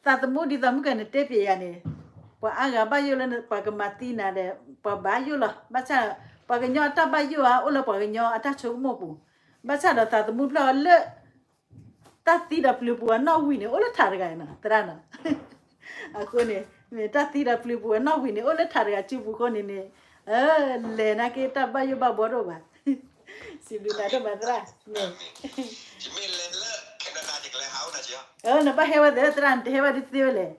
သးသမူဒ်သိးမုၢ်ကနတဲပျဲယၤန့ၣ်, ပှၤအါဂၤဘၣ်ယိၣ်လၢပှၤကမၤသံနၤဒီး ပှၤဘၣ်ယိၣ်လီၤ. ဘၣ်ဆၣ် ပှၤကညီအတၢ်ဘၣ်ယိၣ်ဧါ အိၣ်လၢပှၤကညီအတၢ်ဆိကမိၣ်ပူၤ, ဘၣ်ဆၣ်ဒီးသးသမူဖျၢၣ်အီၤလၢ တၢ်သံဒီးပျုၤပူၤအနီၣ်ဝံၤန့ၣ် အိၣ်လၢထးတဂၤနီၤ သရၣ်နီၤ. အဃိန့ၣ် မ့ၢ်တၢ်သံဒီးပျုၤပူၤအနီၣ်ဝံၤန့ၣ် အိၣ်လၢထးတဂၤစုပူၤအဃိန့ၣ်န့ၣ်, လဲၤနာ်က့တၢ်ဘၣ်ယိၣ်ဘၣ်ဘှီတအိၣ်ဘၣ်. စံးဘျုးနၤဒိၣ်မးသရၣ်, မ့ၢ် နဘၣ်ဟဲဝဲသ့သရၣ် နတဟဲဝဲဒ်သ့ဝဲလဲၣ်.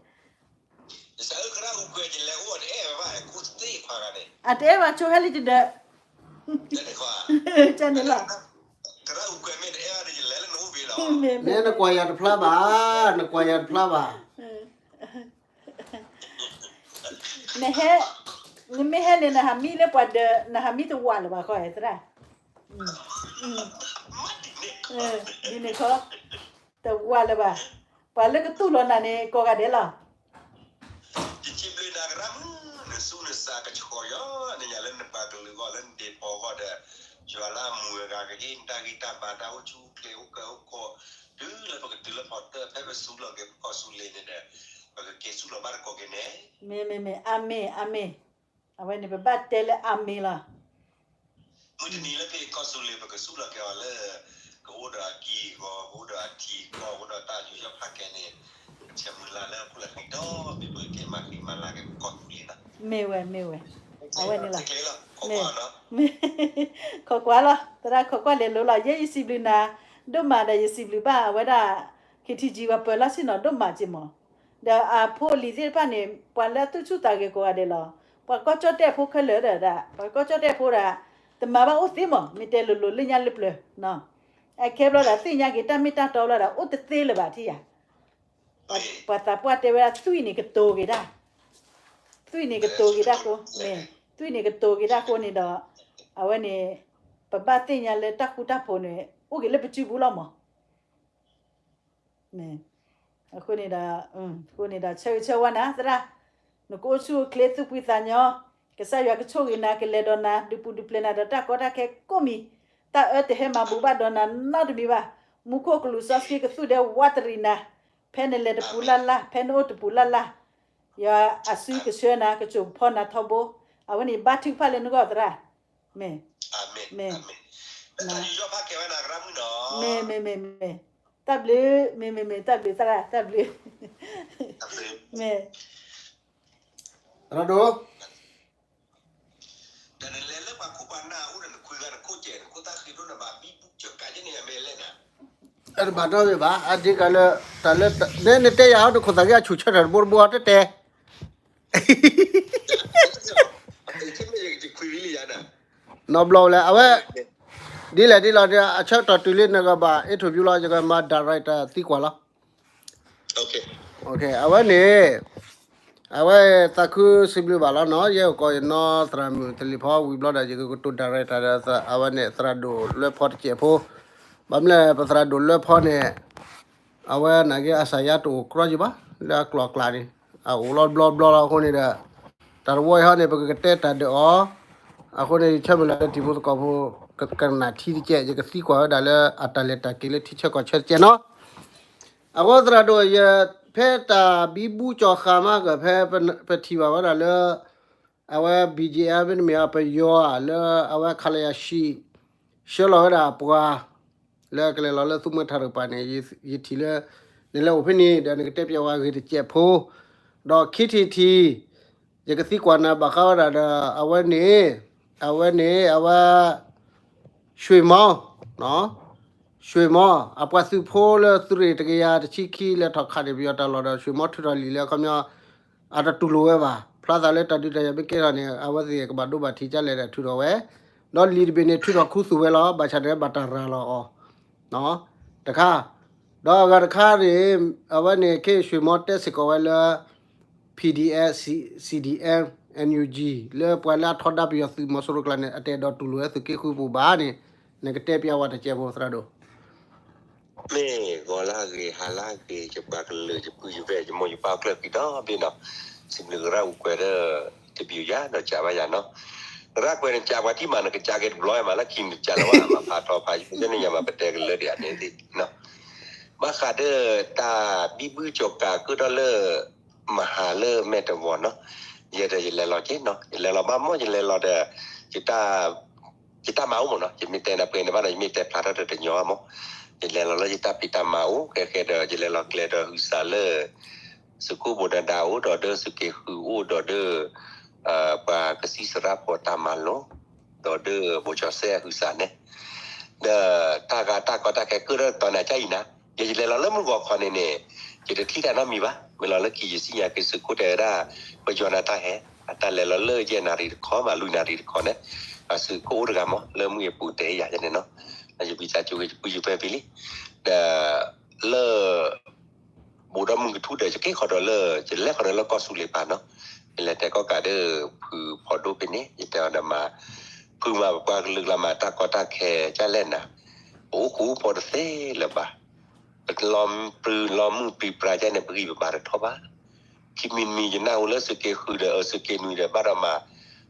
အတအဲၣ်ဘၣ်ဆိဟဲလံတဒၢး, ကန့ၣ်လီၤ. မ့ၢ် နကွၢ်ယၤတဖျါဘၣ်, နကွၢ်ယၤတဖျါဘၣ်. နဟဲ, နမ့ၢ်ဟဲန့ၣ် နဟးမံလၢပှၤဒၢး, နဟးမံတဝးလၢၤဘၣ်ဃီသရၣ်, ဒ်န့ၣ်ခီ, တဝးလၢၤဘၣ်, ပှၤလၢကတူၢ်လိာ်နၤန့ၣ် ကိးဂၤဒဲးလီၤ. ယစံးဘျုးနၤသရၣ်မုၣ်, နသူၣ်နသးကဆှီယီၤ, နညါလၢနပှၤကလုာ်အဂီၢ် လၢနဒ့ၣ်ပီၤအဂီၢ်ဒီး, ယွၤလၢအမူအဂၤကဟ့ၣ်နတၢ်ဂံၢ်တၢ်ဘါ တၢ်အိၣ်ဆူၣ်အိၣ်ချ့အိၣ်ကၢအိၣ်ခီ, တုၤလၢပကတုၤလၢဖီတၢၢ် ဖဲပစူးလီၤက့ၤပကီၢ်သူလ့ၤန့ၣ်ဒီး, ပကက့ၤဆူၣ်လီၤဘၣ်တကိးက့ၤန့ၣ်. မ့ၢ်, မ့ၢ်, မ့ၢ်, အၤမ့ၣ်, အၤမ့ၣ်. အဝဲန့ၣ် ပဘၣ်တဲလၢအၤမ့ၣ်လီၤ. မုၢ်တနံၤလၢဖဲကီၢ်သူလ့ၤ ပကစူၣ်လီၤက့ၤအီၤလၢ ကအိၣ်ဒီးအကံၢ်အဂီၤ, ကအိၣ်ဒီးအထံအကီၢ်, ကအိၣ်ဒီးတၢ်ယူးယီၣ်ဖးကဲန့ၣ်, ကဆဲးမုၢ်လၢ်လၢအပူၤလၢဃံဒီး မ့ၢ်ပကက့ၤမၤဃံမၤလၤက့ၤပကီၢ်သူလ့ၤလီၤ. မ့ၢ်ဝဲ, မ့ၢ်ဝဲ, အဝဲန့ၣ်လီၤ. မ့ၢ်, ခိးကွၢ်လီၤ, သရၣ်ခိးကွၢ်လဲၤလိၤလီၤ. ယဲယစံးဘျုးနၤဒိၣ်မးဒီး ယစံးဘျုးဘၣ်အဝဲဒၣ် ခံထံကံ ပှၤပၢၤလီၢ်ဆ့ၣ်နီၤဒိၣ်မးက့မး. ဒီးအဖိအလံၤသ့ၣ်တဖၣ်န့ၣ် ပှၤလၢအသူၣ်ဆူၣ်သးဂဲၤကိးဂၤဒဲးလီၤ. ပှၤကီၢ်ကၠီၣ်တဲၣ်ဖိခဲလၢာ်ဒီး, ပှၤကီၢ်ကၠီၣ်တဲၣ်ဖိဒီး, တမၤဘၣ်အိၣ်သ့မး, မ့ၢ်တဲလိၤလိၤလၢညါလၢပျၢၤ, အခဲဘျီဒီးသ့ၣ်ညါက့ၤတၢ်မ့ၢ်တၢ်တီဘျီဒီး အိၣ်တသ့လၢၤဘၣ်ထံၣ်ယၤ. ပှၤသးပှၢ်တဲဝဲဒၣ် သွံၣ်န့ၣ်ကတိၤက့ၤတၢ်, သွံၣ်န့ၣ်ကတိၤက့ၤတၢ်ဃိ, သွံၣ်န့ၣ်ကတိၤက့ၤတၢ်ဃိန့ၣ်ဒီး, အဝဲန့ၣ် ပဘၣ်သ့ၣ်ညါလၢတၢ်ဃူတၢ်ဖိးန့ၣ် အိၣ်က့ၤလၢပစုပူၤလီၤမး. အဃိန့ၣ်ဒီး, အဃိန့ၣ်ဒီး ဆၢဂ့ၤဆၢဝါနၤသရၣ်, နကအိၣ်ဆူၣ်အိၣ်ချ့သူၣ်ဖှံသးညီ, ကစၢ်ယွၤကဆိၣ်ဂ့ၤနၤ ကလဲၤဒီးနၤ ဒုးပူၤဒုးဖျဲးနၤဒီးတၢ်ကီတၢ်ခဲကိးမံၤ, တၢ်အၢတဟဲမၤဘူးဘၣ်ဒီးနၤနီတမံၤဘၣ်, မူခိၣ်ကလူးစီဆှံကသူၣ်ဒဲဝးတရံးနၤ, ဖဲနလဲၤတပူၤလၢ်လၢ် ဖဲနအိၣ်တပူၤလၢ်လၢ်, ယွၤအစုကဆှၢနၤ ကစိာ်ကဖီနၤထီဘိ, အဝဲန့ၣ်ဘါထုကဖၣ်လၢနဂီၢ်သရၣ်, မ့ၢ်, မ့ၢ်, မ့ၢ်, မ့ၢ်, မ့ၢ်, တၢ်ဘျုး, မ့ၢ်, မ့ၢ်, မ့ၢ်, တၢ်ဘျုးသရၣ်, တၢ်ဘျုး, မ့ၢ်, သရၣ်ဒိၣ် တၢ်နလဲၤလၢပှၤခိၣ်ပှၤနၢ်အအိၣ်ဒီး နခွံဂၤနခိၣ်ကဲး နခိၣ်သၣ်ဃံဒိၣ် နဘၣ်ဘံဘူကၠီၤကးယဲန့ၣ် အမဲာ်လဲၣ်နၤ, အတဘၣ်နီတမံၤဘၣ်, အဒ်ကးလၢ, တၢ်လၢ, နတဲယၤဟီ နခိၣ်သၣ်ဃံအဆူၣ်ဆၢထၢၣ်တဘိတဘိ တတဲ နီတဘျီလဲၣ်, အဝဲ, ဒ်လဲၣ်ဒ်လဲၣ်, အဆၢကတီၢ်တုၤလံ နကဘၣ် interview လီၤ, ယကမၤ direct သံကွၢ်လီၤ. အဝဲန့ၣ်, အဝဲသးခုစံးဘျုးဘၣ်လီၤနီၤ, ယဲအိၣ်ကီးယနီၢ်သရၣ်မုၣ်တလံၤဖီဝံၤဘျီဒီး ယကကတိၤ direct ဒီး အဝဲန့ၣ်သရၣ်ဒိၣ်လွဲဖီတစဲးဖိ, ဘၣ်မနုၤလဲၣ် ပသရၣ်ဒိၣ်လွဲဖီန့ၣ်, အဝဲနာ်က့အစၢ်ယါတအိၣ်ကြီဘၣ်, လၢအကျိၤအကျဲန့ၣ်, အအိၣ်လီၤဘျီဘျီလီၤအဃိန့ၣ်ဒီး, တၢ်တဝီအံၤဟီန့ၣ် ပကကတဲတၢ်ဒၢးအီၤ, အဃိန့ၣ် ယဆၢမုၢ်လၢ်လၢတံၤဖိသကိးဖိ, ကနၣ်ထံတစဲး ယကသံကွၢ်ဝဲဒၣ်လၢအတၢ်လဲၤတၢ်က့ၤလၢထံဆၢကီၢ်ဆၢတစဲးနီၤ. အဃိသရၣ်ဒိၣ်ယဲ, ဖဲတၢ်ဘံဘူကၠီၤဃာ်မးကၢၢ် ဖဲပထံၣ်ဘၣ်ဝဲဒၣ်လၢ, အဝဲ ဘံၣ်ကၠံၣ်အဲၣ် မ့တမ့ၢ် ပယီၤဧါ လၢအဝဲ ခလရ ဆံ, ဆှၢလီၤဝဲဒၣ်ပှၤ, လၢကလဲၤလီၤလၢသူမွဲထးတကပၤန့ၣ်, ယထံၣ်လၢ, နလဲၤအိၣ်ဖဲန့ၣ် ဒီးနကတဲပျဲဝဲဂ့ၢ်တစဲးဖိ, ဒီးခံထံၣ်တထံၣ်, ယကသံကွၢ်နၤဘၣ်ဃးဝဲဒၣ်ဒီး အဝဲန့ၣ်, အဝဲန့ၣ် အဝဲ ရွှေမောင်း, ရွှေမောင်း အပှၤသုးဖိလၢသုးရ့ၣ်တကယၤတဆံခံလဲၤထီၣ်ခးန့ၣ် ပယီၤတၢ်လီၢ်ဒီး ရွှေမောင်း ထုးထီၣ်လံာ်လၢအခီပညီ, အတတူၢ်လိာ်ဝဲဘၣ်, ဖျါသးလၢတၢ်ဒုးတၢ်ယၤမ့ၢ်ကဲထီၣ်န့ၣ် အဝဲသ့ၣ်ကဘၣ်ဒိဘၣ်ထံးကလဲၣ်ဒီးထုးထီၣ်ဝဲ, ဒီးလံာ်တဘ့ၣ်န့ၣ် ထုးထီၣ်ခူသူၣ်ဝဲလီၤ, ဘၣ်ဆၣ်န့ၣ်ဘၣ်တၢ်ရၤလီၤအီၤ, တခါ, ဒီးအဂၤတခါန့ၣ်, အဝဲန့ၣ် ခ့ ရွှေမောင်း တဲစ့ၢ်ကီးဝဲလၢ PDF, CDM, NUG လၢပှၤလၢအထီဒါပယီၤသုးမီၤစိရိၤကျါန့ၣ် အတအဲၣ်ဒိးတူၢ်လိာ်ဝဲသုးက့ဃုပူၤဘၣ်န့ၣ်, နကတဲပျဲဝဲတစဲးဖိ သရၣ်ဒိၣ်. မ့ၢ်ဂီၤလၢအဂ့ၤ ဟါလၢအဂ့ၤ ယပှၤကလုာ် ယပုၢ်ယဝဲၢ် ယမိၢ်ယပၢ် ကျၢၢ်ကံဒီဘ့ၣ်နီၤ, စံးဘျုးသရၣ်အူကွဲးဒီး တဘျုးယၤဒီးကးဘၣ်ယၤနီၤ, သရၣ်ကွဲးန့ၣ် ကးပှၤထံၣ်မး နကစးက့ၤတဘျီမး လၢခံနကစးလၢၤဘၣ် မၤဖးထီဖး ယန့ၣ်ယမၤပတဲကလၢဒံးအန့ၣ်သ့ၣ်နီၤ, ဘၣ်ဃးဒီးတၢ်ဘံၣ်ဘုၣ်ကၠီၤကးကၢၣ်ထီၣ်လၢ မဟါလၢမဲာ်တဝီၤနီၤ, ယဲဒီးယလဲၤလီၤက့နီၤ, ယလဲၤလီၤဘၣ်မီၢ် ယလဲၤလီၤဒီး ယတၢ် ယတၢ်မၤအိၣ်မ့ၢ်နီၤ, ယမ့ၢ်တဲနၢ်ပှဲၤန့ၣ်ဘၣ်ဒီး ယမ့ၢ်တဲဖျါထီၣ်ဒီးတညီဘၣ်မီၢ်, ယလဲၤလီၤလၢယတၢ်ဖံးတၢ်မၤအိၣ် ခဲခဲဒီး ယလဲၤလီၤကျဲဒီးဟုးစးလၢ သုးခိၣ်ဘိဒၤဒၤအိၣ်ဒီးဒီးသုးက့ဃုအိၣ်ဒီးဒီး ပှၤကစံၣ်စရၣ်ဖိတၢ်မၤလိ ဒီးဒီးဘိကၠီၤစဲအဟုးစးန့ၣ်, ဒီးတၢ်ဂၤတၢ်ကီတၢ်ခဲကၢၣ်ထီၣ်တတီၤန့ၣ်အကါအံၤနၤ, ယဲယလဲၤလီၤလၢမုၢ်ဂီၤခီန့ၣ်န့ၣ် ယတထံၣ်တၢ်နီတမံၤဘၣ်, မ့ၢ်လီၤလၢခံယစံၣ်ညါက့ၤသုးခိၣ်တဲဝဲဒၣ် ပယီၤနၤတၢ်ဟဲ, အတၢ်လဲၤလီၤလၢယဲၢ်နၣ်ရံၣ်တခီ မၤလွံၢ်နၣ်ရံၣ်တခီန့ၣ်, အသုးခိၣ်အိၣ်တဂၤမီၢ် လၢမုၢ်အပူၤတဲယၤန့ၣ်နီၤ, ယဘံသးစူၤက့ၤယပုၢ်ယဝဲၢ်ဖဲလံ, ဒီး လၢ ဘူးဒီးမုၢ်ကထူၣ်ဒီး ယက့ၤခီဒီးလၢ ယလဲၤခီဒီးလၢကီၢ်စူၤလ့ၤပၤနီၤ, ယလဲၤတဲကီၢ်ကးဒီး ဖုဖီဒိၣ်ဖဲန့ၣ် ယတဲအီၤဒီးမၤ ဖုမၤပပှၤကလုာ်ကျါမၤတၢ်ကီတၢ်ခဲကၢ်လဲၣ်နၤ, ပအိၣ်ဃူအိၣ်ဖိးတသ့လၢၤဘၣ်, ပလီၤပြူလီၤမုၢ်ပြံပြါကၢ်န့ၣ် ပဂံၢ်ပဘါတထီၣ်ဘၣ်, ခံမံၤတမံၤယနၢ်ဟူလၢသုးက့ဃုဒီး အသုးက့နွံဒီး ဘၣ်ဒီးမၤ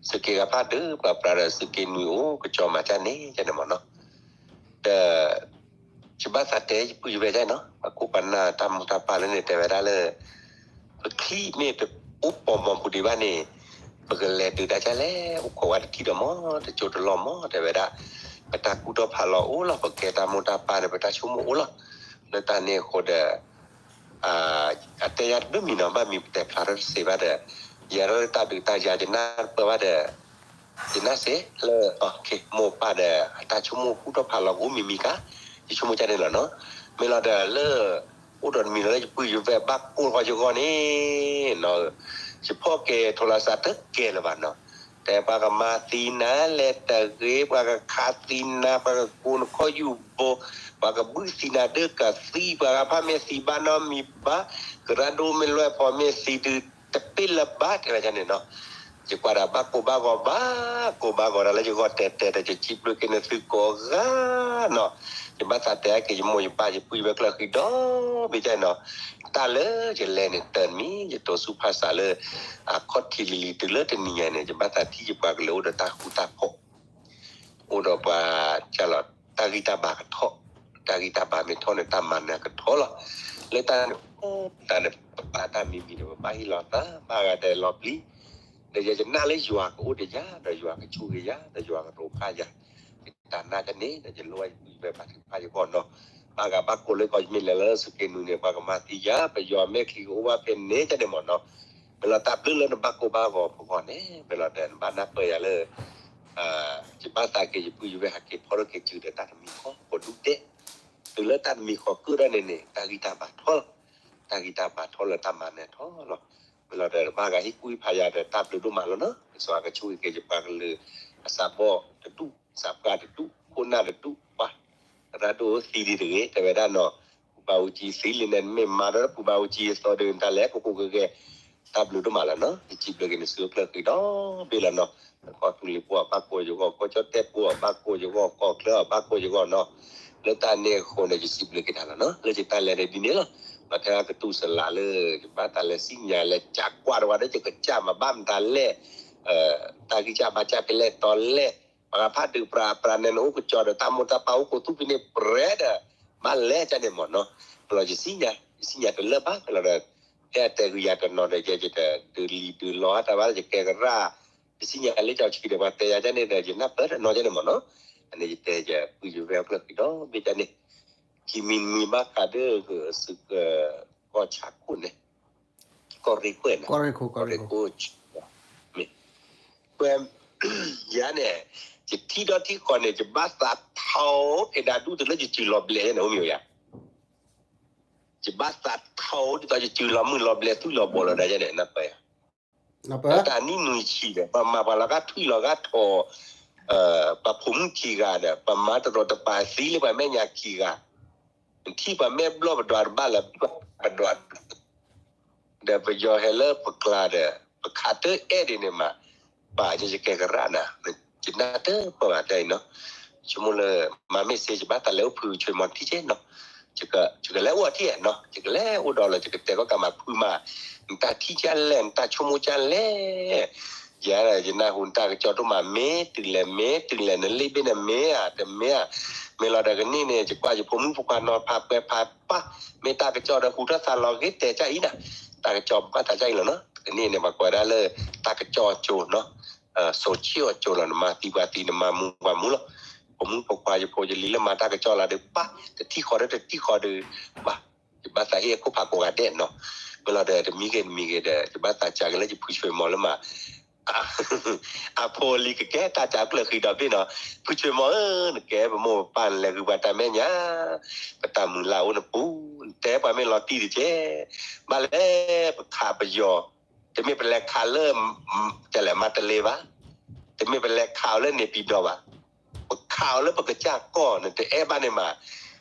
သုးက့ဂၤဖးဒိၣ်ပှၤပြးဒီး သုးက့နွံအိၣ်ကစီၤမၤကၢ်န့ၣ် ကၢ်န့ၣ်မ့ၢ်နီၤ ဒီး ယဘၣ်သးတဲယပုၢ်ယဝဲၢ်ကၢ်နီၤ, ပှၤကိးပှၤနၢ်တၢ်မူတၢ်ပၢ်လၢန့ၣ် တဲဝဲဒၣ်လၢ ပချံမ့ၢ်တအိၣ်ပိာ်မီၤပူၤဒံးဘၣ်န့ၣ် ပကလဲၤဒုးတၢ်ကၢ်လဲၣ် အိၣ်ခိးဝဲတထံၣ်ဒီးမီၢ် တကၠိတလီၢ်မီၢ် တဲဝဲဒၣ်, ပတၢ်ကူၣ်ထီၣ်ဖးလီၤအိၣ်လီၤ ပကဲတၢ်မိၢ်တၢ်ပၢ်န့ၣ် ပတၢ်ဆိကမိၣ်အိၣ်လီၤ, လၢတၢ်န့ၣ်အဃိဒီး အတဲယၤတဘျုးမံၤနီၤ ဘၣ်မံၤပတဲဖျါထီၣ်တစဲးဘၣ်ဒီး ယၤလၢတၢ်ဒုးတၢ်ယၤယနၢ်ပၢၢ်ဘၣ်ဒီး ယနၢ်စ့ၢ်လၢ မိၢ်ပၢ်ဒီး အတၢ်ဆိကမိၣ်ကူၣ်ထီၣ်ဖးလီၤကအိၣ်မံၤမံၤကါ, ယဆိကမိၣ်ကၢ်န့ၣ်လီၤနီၤ, မ့ၢ်လီၤဒီးလၢ အိၣ်ဒီးတမံၤလီၤလၢယပုၢ်ယဝဲၢ်ဘၣ်ကိၢ်ဃီယဂီၢ်န့ၣ်နီၤ, ယဖီၣ်က့ၤထိးလီၤစးတကဲလၢၤဘၣ်နီၤ, တဲပှၤကမၤသံနၤလဲၤတဂ့ၤ ပှၤကခးသံနၤ ပှၤကကိးနခီၣ်ယူၢ်ဘိ ပှၤကဘုၣ်သံနၤဒၢကသံ ပှၤဂၤဖးမ့ၢ်သံဘၣ်နီတမံၤဘၣ်, ကရၢဒိၣ်မ့ၢ်လွဲၢ်ဖီမ့ၢ်သံဒုး တပ့ၢ်လၢၤဘၣ် တဲဝဲဒ်န့ၣ်နီၤ, ယကွၢ်ဒီးဘၣ်ကိၢ်ဘၣ်ဂီၤ ဘၣ်ကိၢ်ဘၣ်ဂီၤဒီးလၢယဂီၢ်တဲတဲဒီး ယစံးဘျုးက့ၤနသုကိးဂၤနီၤ, ယဘၣ်သးတဲက့ၤယမိၢ်ယပၢ်ယပုၢ်ယဝဲၢ်ကျၢၢ်ဃံဒီဘ့ၣ်ကၢ်နီၤ, တၢ်လၢယလဲၤန့ၣ်တၢ်တမံၤ ယတိၤဆူၣ်ဖးစးလၢ အခီၣ်ထံးလံၤလံၤတုၤလၢတနံၤညါန့ၣ် ယဘၣ်သးထံၣ်ယပှၤကလုာ်အိၣ်ဒီးတၢ်ဃူတၢ်ဖိး အိၣ်ဒီးပှၤကၢ်လီၤ တၢ်ဂံၢ်တၢ်ဘါကထီၣ်, တၢ်ဂံၢ်တၢ်ဘါမ့ၢ်ထီၣ်န့ၣ် တၢ်မၤနၢၤကထီၣ်လီၤ, လၢတၢ်န့ၣ် တၢ်န့ၣ် ပပာ်တၢ်မံၤမံၤန့ၣ် ပဘၣ်ဟ့ၣ်လီၤသး ဘၣ်ဂၤဒီးလီၤပျံၤ, ဒီးယဲယနာ်လၢယွၤကအိၣ်ဒီးယၤ ဒီးယွၤကဆိၣ်ဂ့ၤယၤ ဒီးယွၤကရိးဖးယၤ, ယတၢ်နာ်ကန့ၣ် ဒီးယလိၣ်ဘၣ်ယပုၢ်ယဝဲၢ်ဘၣ်ထုကဖၣ်ယဂီၢ်နီၤ, ဘၣ်ဂၤဘၣ်ကိၢ်လၢကီၢ်ယမ့ၢ်လဲၤလၢသုးက့နွံန့ၣ် ပှၤကမၤသံယၤ ပယီၤမဲာ်ချံကအိၣ်ဘၣ်ဖဲန့ၣ်ကၢ်န့ၣ်မ့ၢ်နီၤ, မ့ၢ်လီၤတၢ်ဘျုးလၢနဘၣ်ကိၢ်ဘၣ်ဂီၤပဂီၢ်န့ၣ် မ့ၢ်လီၤဒီးနဘၣ်နၢ်ပၢၢ်ယၤလၢ ယဘၣ်သးက့ၤယပုၢ်ယဝဲၢ်ဟးက့ၤဖီထီၣ်က့ၤစုၤဒီးတၢ်တမံၤဃီ ကိးဒူၣ်ဒဲး, တုၤလၢတၢ်တမံၤဃီကၢၣ်ဒၣ်န့ၣ်န့ၣ် တၢ်ဂံၢ်တၢ်ဘါထီၣ်လီၤ, တၢ်ဂံၢ်တၢ်ဘါထီၣ်လၢတၢ်မၤနၢၤထီၣ်လီၤ, မ့ၢ်လီၤဒီးဘၣ်ဂၤဟ့ၣ်ကူၣ်ဟ့ၣ်ဖးယၤဒီးတၢ်ဘျုးဒိၣ်မးလီၤနီၤ, ကစၢ်ယွၤကဆိၣ်ဂ့ၤက့ၤယပှၤကလုာ် အစးဘီၣ်တဒူၣ် စးပှၢ်တဒူၣ် ခိၣ်နၢ်တဒူၣ် ပှၤ သရၣ်ဒိၣ်သံဒံးတဂ့ၤ တဲဝဲဒၣ်နီၤ, ပူၤဘၣ်အူကၠံသံလံန့ၣ် မ့ၢ်မၤဒီးပူၤဘၣ်အူကၠံအသီဒုးတၢ်လဲၤကိးကိးဂဲၤဂဲၤ တၢ်ဘျုးဒိၣ်မးလီၤနီၤ, ယစံးဘျုးက့ၤနသုကျၢၢ်ဃံဒီဘ့ၣ်လီၤနီၤ, ကီၢ်သူလ့ၤဖိအဘၣ်ကိၢ်ယဂီၢ် ကီၢ်ကၠီၣ်တဲၣ်ဖိအဘၣ်ကိၢ်ယဂီၢ် ကီၢ်ချၢအဘၣ်ကိၢ်ယဂီၢ်နီၤ, လၢတၢ်န့ၣ်အဃိန့ၣ် ယစံးဘျုးက့ၤတၢ်လီၤနီၤ, လၢယတၢ်လဲၤန့ၣ်ဒ်န့ၣ်လီၤ, ဘၣ်ထဲကတူၢ်စလးလၢ ယဘၣ်တၢ်လဲၤစံၣ်ညါလဲၤကးကွၢ်တဝါဒီးယကစၢ်မၤဘၣ်မတၤလဲၣ် တၢ်ဂံၢ်စၢ်ဘါစၢ်ဖဲလဲၣ်တီလဲၣ်, ပှၤဂၤဖးဒုးပြးပြးန့ၣ် နအိၣ်ကစီၤဒီးတၢ်မိၢ်တၢ်ပၢ်အိၣ်ကိးသူဖဲန့ၣ်ပြဲဒီး ဘၣ်လဲၤကၢ်န့ၣ်မ့ၢ်နီၤ, လီၤယစံၣ်ညါ ယစံၣ်ညါတလၢဘၣ်လီၤဒီး ဖဲအတဲဂုာ်ယၤတနီၤဒီး ယဲယတဒုးလံၤဒုးလီၤတၢ်ဘၣ် ယကဲကရၢ် ယစံၣ်ညါလၢကၠီဆံးဒီးပှၤတဲယၤကၢ်န့ၣ်ဒီး ယနၢ်ပၢၢ်တနီၤကၢ်န့ၣ်မ့ၢ်နီၤ, အန့ၣ်ယတဲယပုၢ်ယဝဲၢ်အကျၢၢ်ဃံဒီဘ့ၣ်ကၢ်န့ၣ်, ခံမံၤမံၤဘၣ်ဃးဒီး ကီၢ်ဆၣ်ခိၣ်န့ၣ် ကီၢ်ရ့ၣ်ခိၣ်န့ၣ် ကီၢ်ရ့ၣ်ခိၣ် မ့ၢ် ကွဲ ယၤန့ၣ် ယထံၣ်ဒီးထံၣ်ဃီန့ၣ် ယဘၣ်သးထီဖဲဒၣ်ဒူၣ်တုၤလၢယစုလီၤဘျဲးယဲန့ၣ် အိၣ်မ့ၢ်ယၤ, ယဘၣ်သးထီဒ်သိးယစုလီၤမုၢ်လီၤဘျဲးသူၣ်လီၤဘီလီၤဒၣ်ယဲန့ၣ် နၢ်ပၢၢ်ယၤ, တၢ်နံၣ်နွံဆံဒီး ပှၤမၤပှၤလီၤဂာ်ထွံၣ်လီၤဂာ်ထီၣ် ပှၤဖိမုၣ်ခံဂၤဒီး ပှၤမၤတရီတပါသံလၢပှၤမဲာ်ညါခံဂၤ ထံၣ်ပှၤမဲာ်ဘျီၣ်ပဒွးတဘၣ်လၢၤ ပဒွး ဒီးပယီၤဟဲလၢပကျါဒီး ပခးတအဲၣ်ဒ်န့ၣ်မး ပာ်ယကဲကရၣ်နၤ ယနၢ်တပၢၢ်ဘၣ်တၢ်အံၤနီၤ, ဆိကမိၣ်လၢ မၤမ့ၢ်စ့ ယဘၣ်သးလဲၤအိၣ်ဖုဆွ့မီၤထံကဲနီၤ, ယကလဲၤအိၣ်ထံနီၤ, ယကလဲၤအိၣ်ဒီးလီၤ ယကတဲကီၢ်ကးမၤဖုမး, နတၢ်ထံၣ်ကၢ်လဲၣ် နတၢ်ဆိကမိၣ်ကၢ်လဲၣ် ယၤဒီးယနၢ်ဟူနတၢ်ကစီၣ်ဒိၣ်မး မ့ၢ်တုၤလဲၣ် မ့ၢ်တုၤလဲၣ် နလ့ၣ်ဘ့ၣ်န့ၣ်မ့ၢ်ဧါ တမ့ၢ်ဧါ, မ့ၢ်လီၤဒီးကန့ၢ်န့ၣ် ယကွၢ်ယဖိမုၣ်ဖိခွါနီၤဖးပှဲၤဖးပၢ်, မ့ၢ်တၢ်ကစီၣ်ဒီးဟူထီၣ်သးလီၤဂ့ၤတဲာ်ကၢ်အံၤနၤ, တၢ်ကစီၣ်ဘၣ်သးကၢ်အံၤလီၤနီၤ. ကန့ၢ်န့ၣ် ပှၤကွဲးဒၣ်လၢ တၢ်ကစီၣ်အကၠိနီၤ, စိၤဆ့ၣ်အီၤကၠိလီၤ, နမၤသံပှၤသံ နမၤမူပှၤမူလီၤ. ဖိမုၣ်ဖိခွါယဖိယလံၤလၢမၤတၢ်ကစီၣ်လီၤဒီး ပၢ်တထံၣ်ဃီဒီးတထံၣ်ဃီဒီး ဘၣ် ယဘၣ်သးဟ့ၣ်အခိၣ်ဖးကိးဂၤဒဲးနီၤ. မ့ၢ်လီၤဒီးတမံၤဂ့ၤတမံၤဂ့ၤဒီး ယဘၣ်သးစးက့ၤလၢယဖုဆွ့ၤမီၤလၢမၤ အဖိလံၤကကဲတၢ်စးကျၢၢ်ဃံဒီဘ့ၣ်နီၤ, ဖုဆွ့ၤမီၤဧၢ, နကဲပမိၢ်ပပၢ်နလဲၤဂုာ်ပှၤတၢ်မဲာ်ညါ, ပတၢ်မုၢ်လၢ်အိၣ်နပူၤ, နတဲပှၤမ့ၢ်လီၤတံၢ်တက့ၢ်, ဘၣ်လဲၣ်ပခးပယီၤ, တမ့ၢ်ပလဲၤခးလၢ တလဲၤမၤတလ့ၤဘၣ်, တမ့ၢ်ပလဲၤခးအီၤလၢန့ၣ်ပံၤဒီးဘၣ်, ပခးအီၤလၢပကစၢ်ကီၢ် နတအဲၣ်ဘၣ်န့ၣ်မး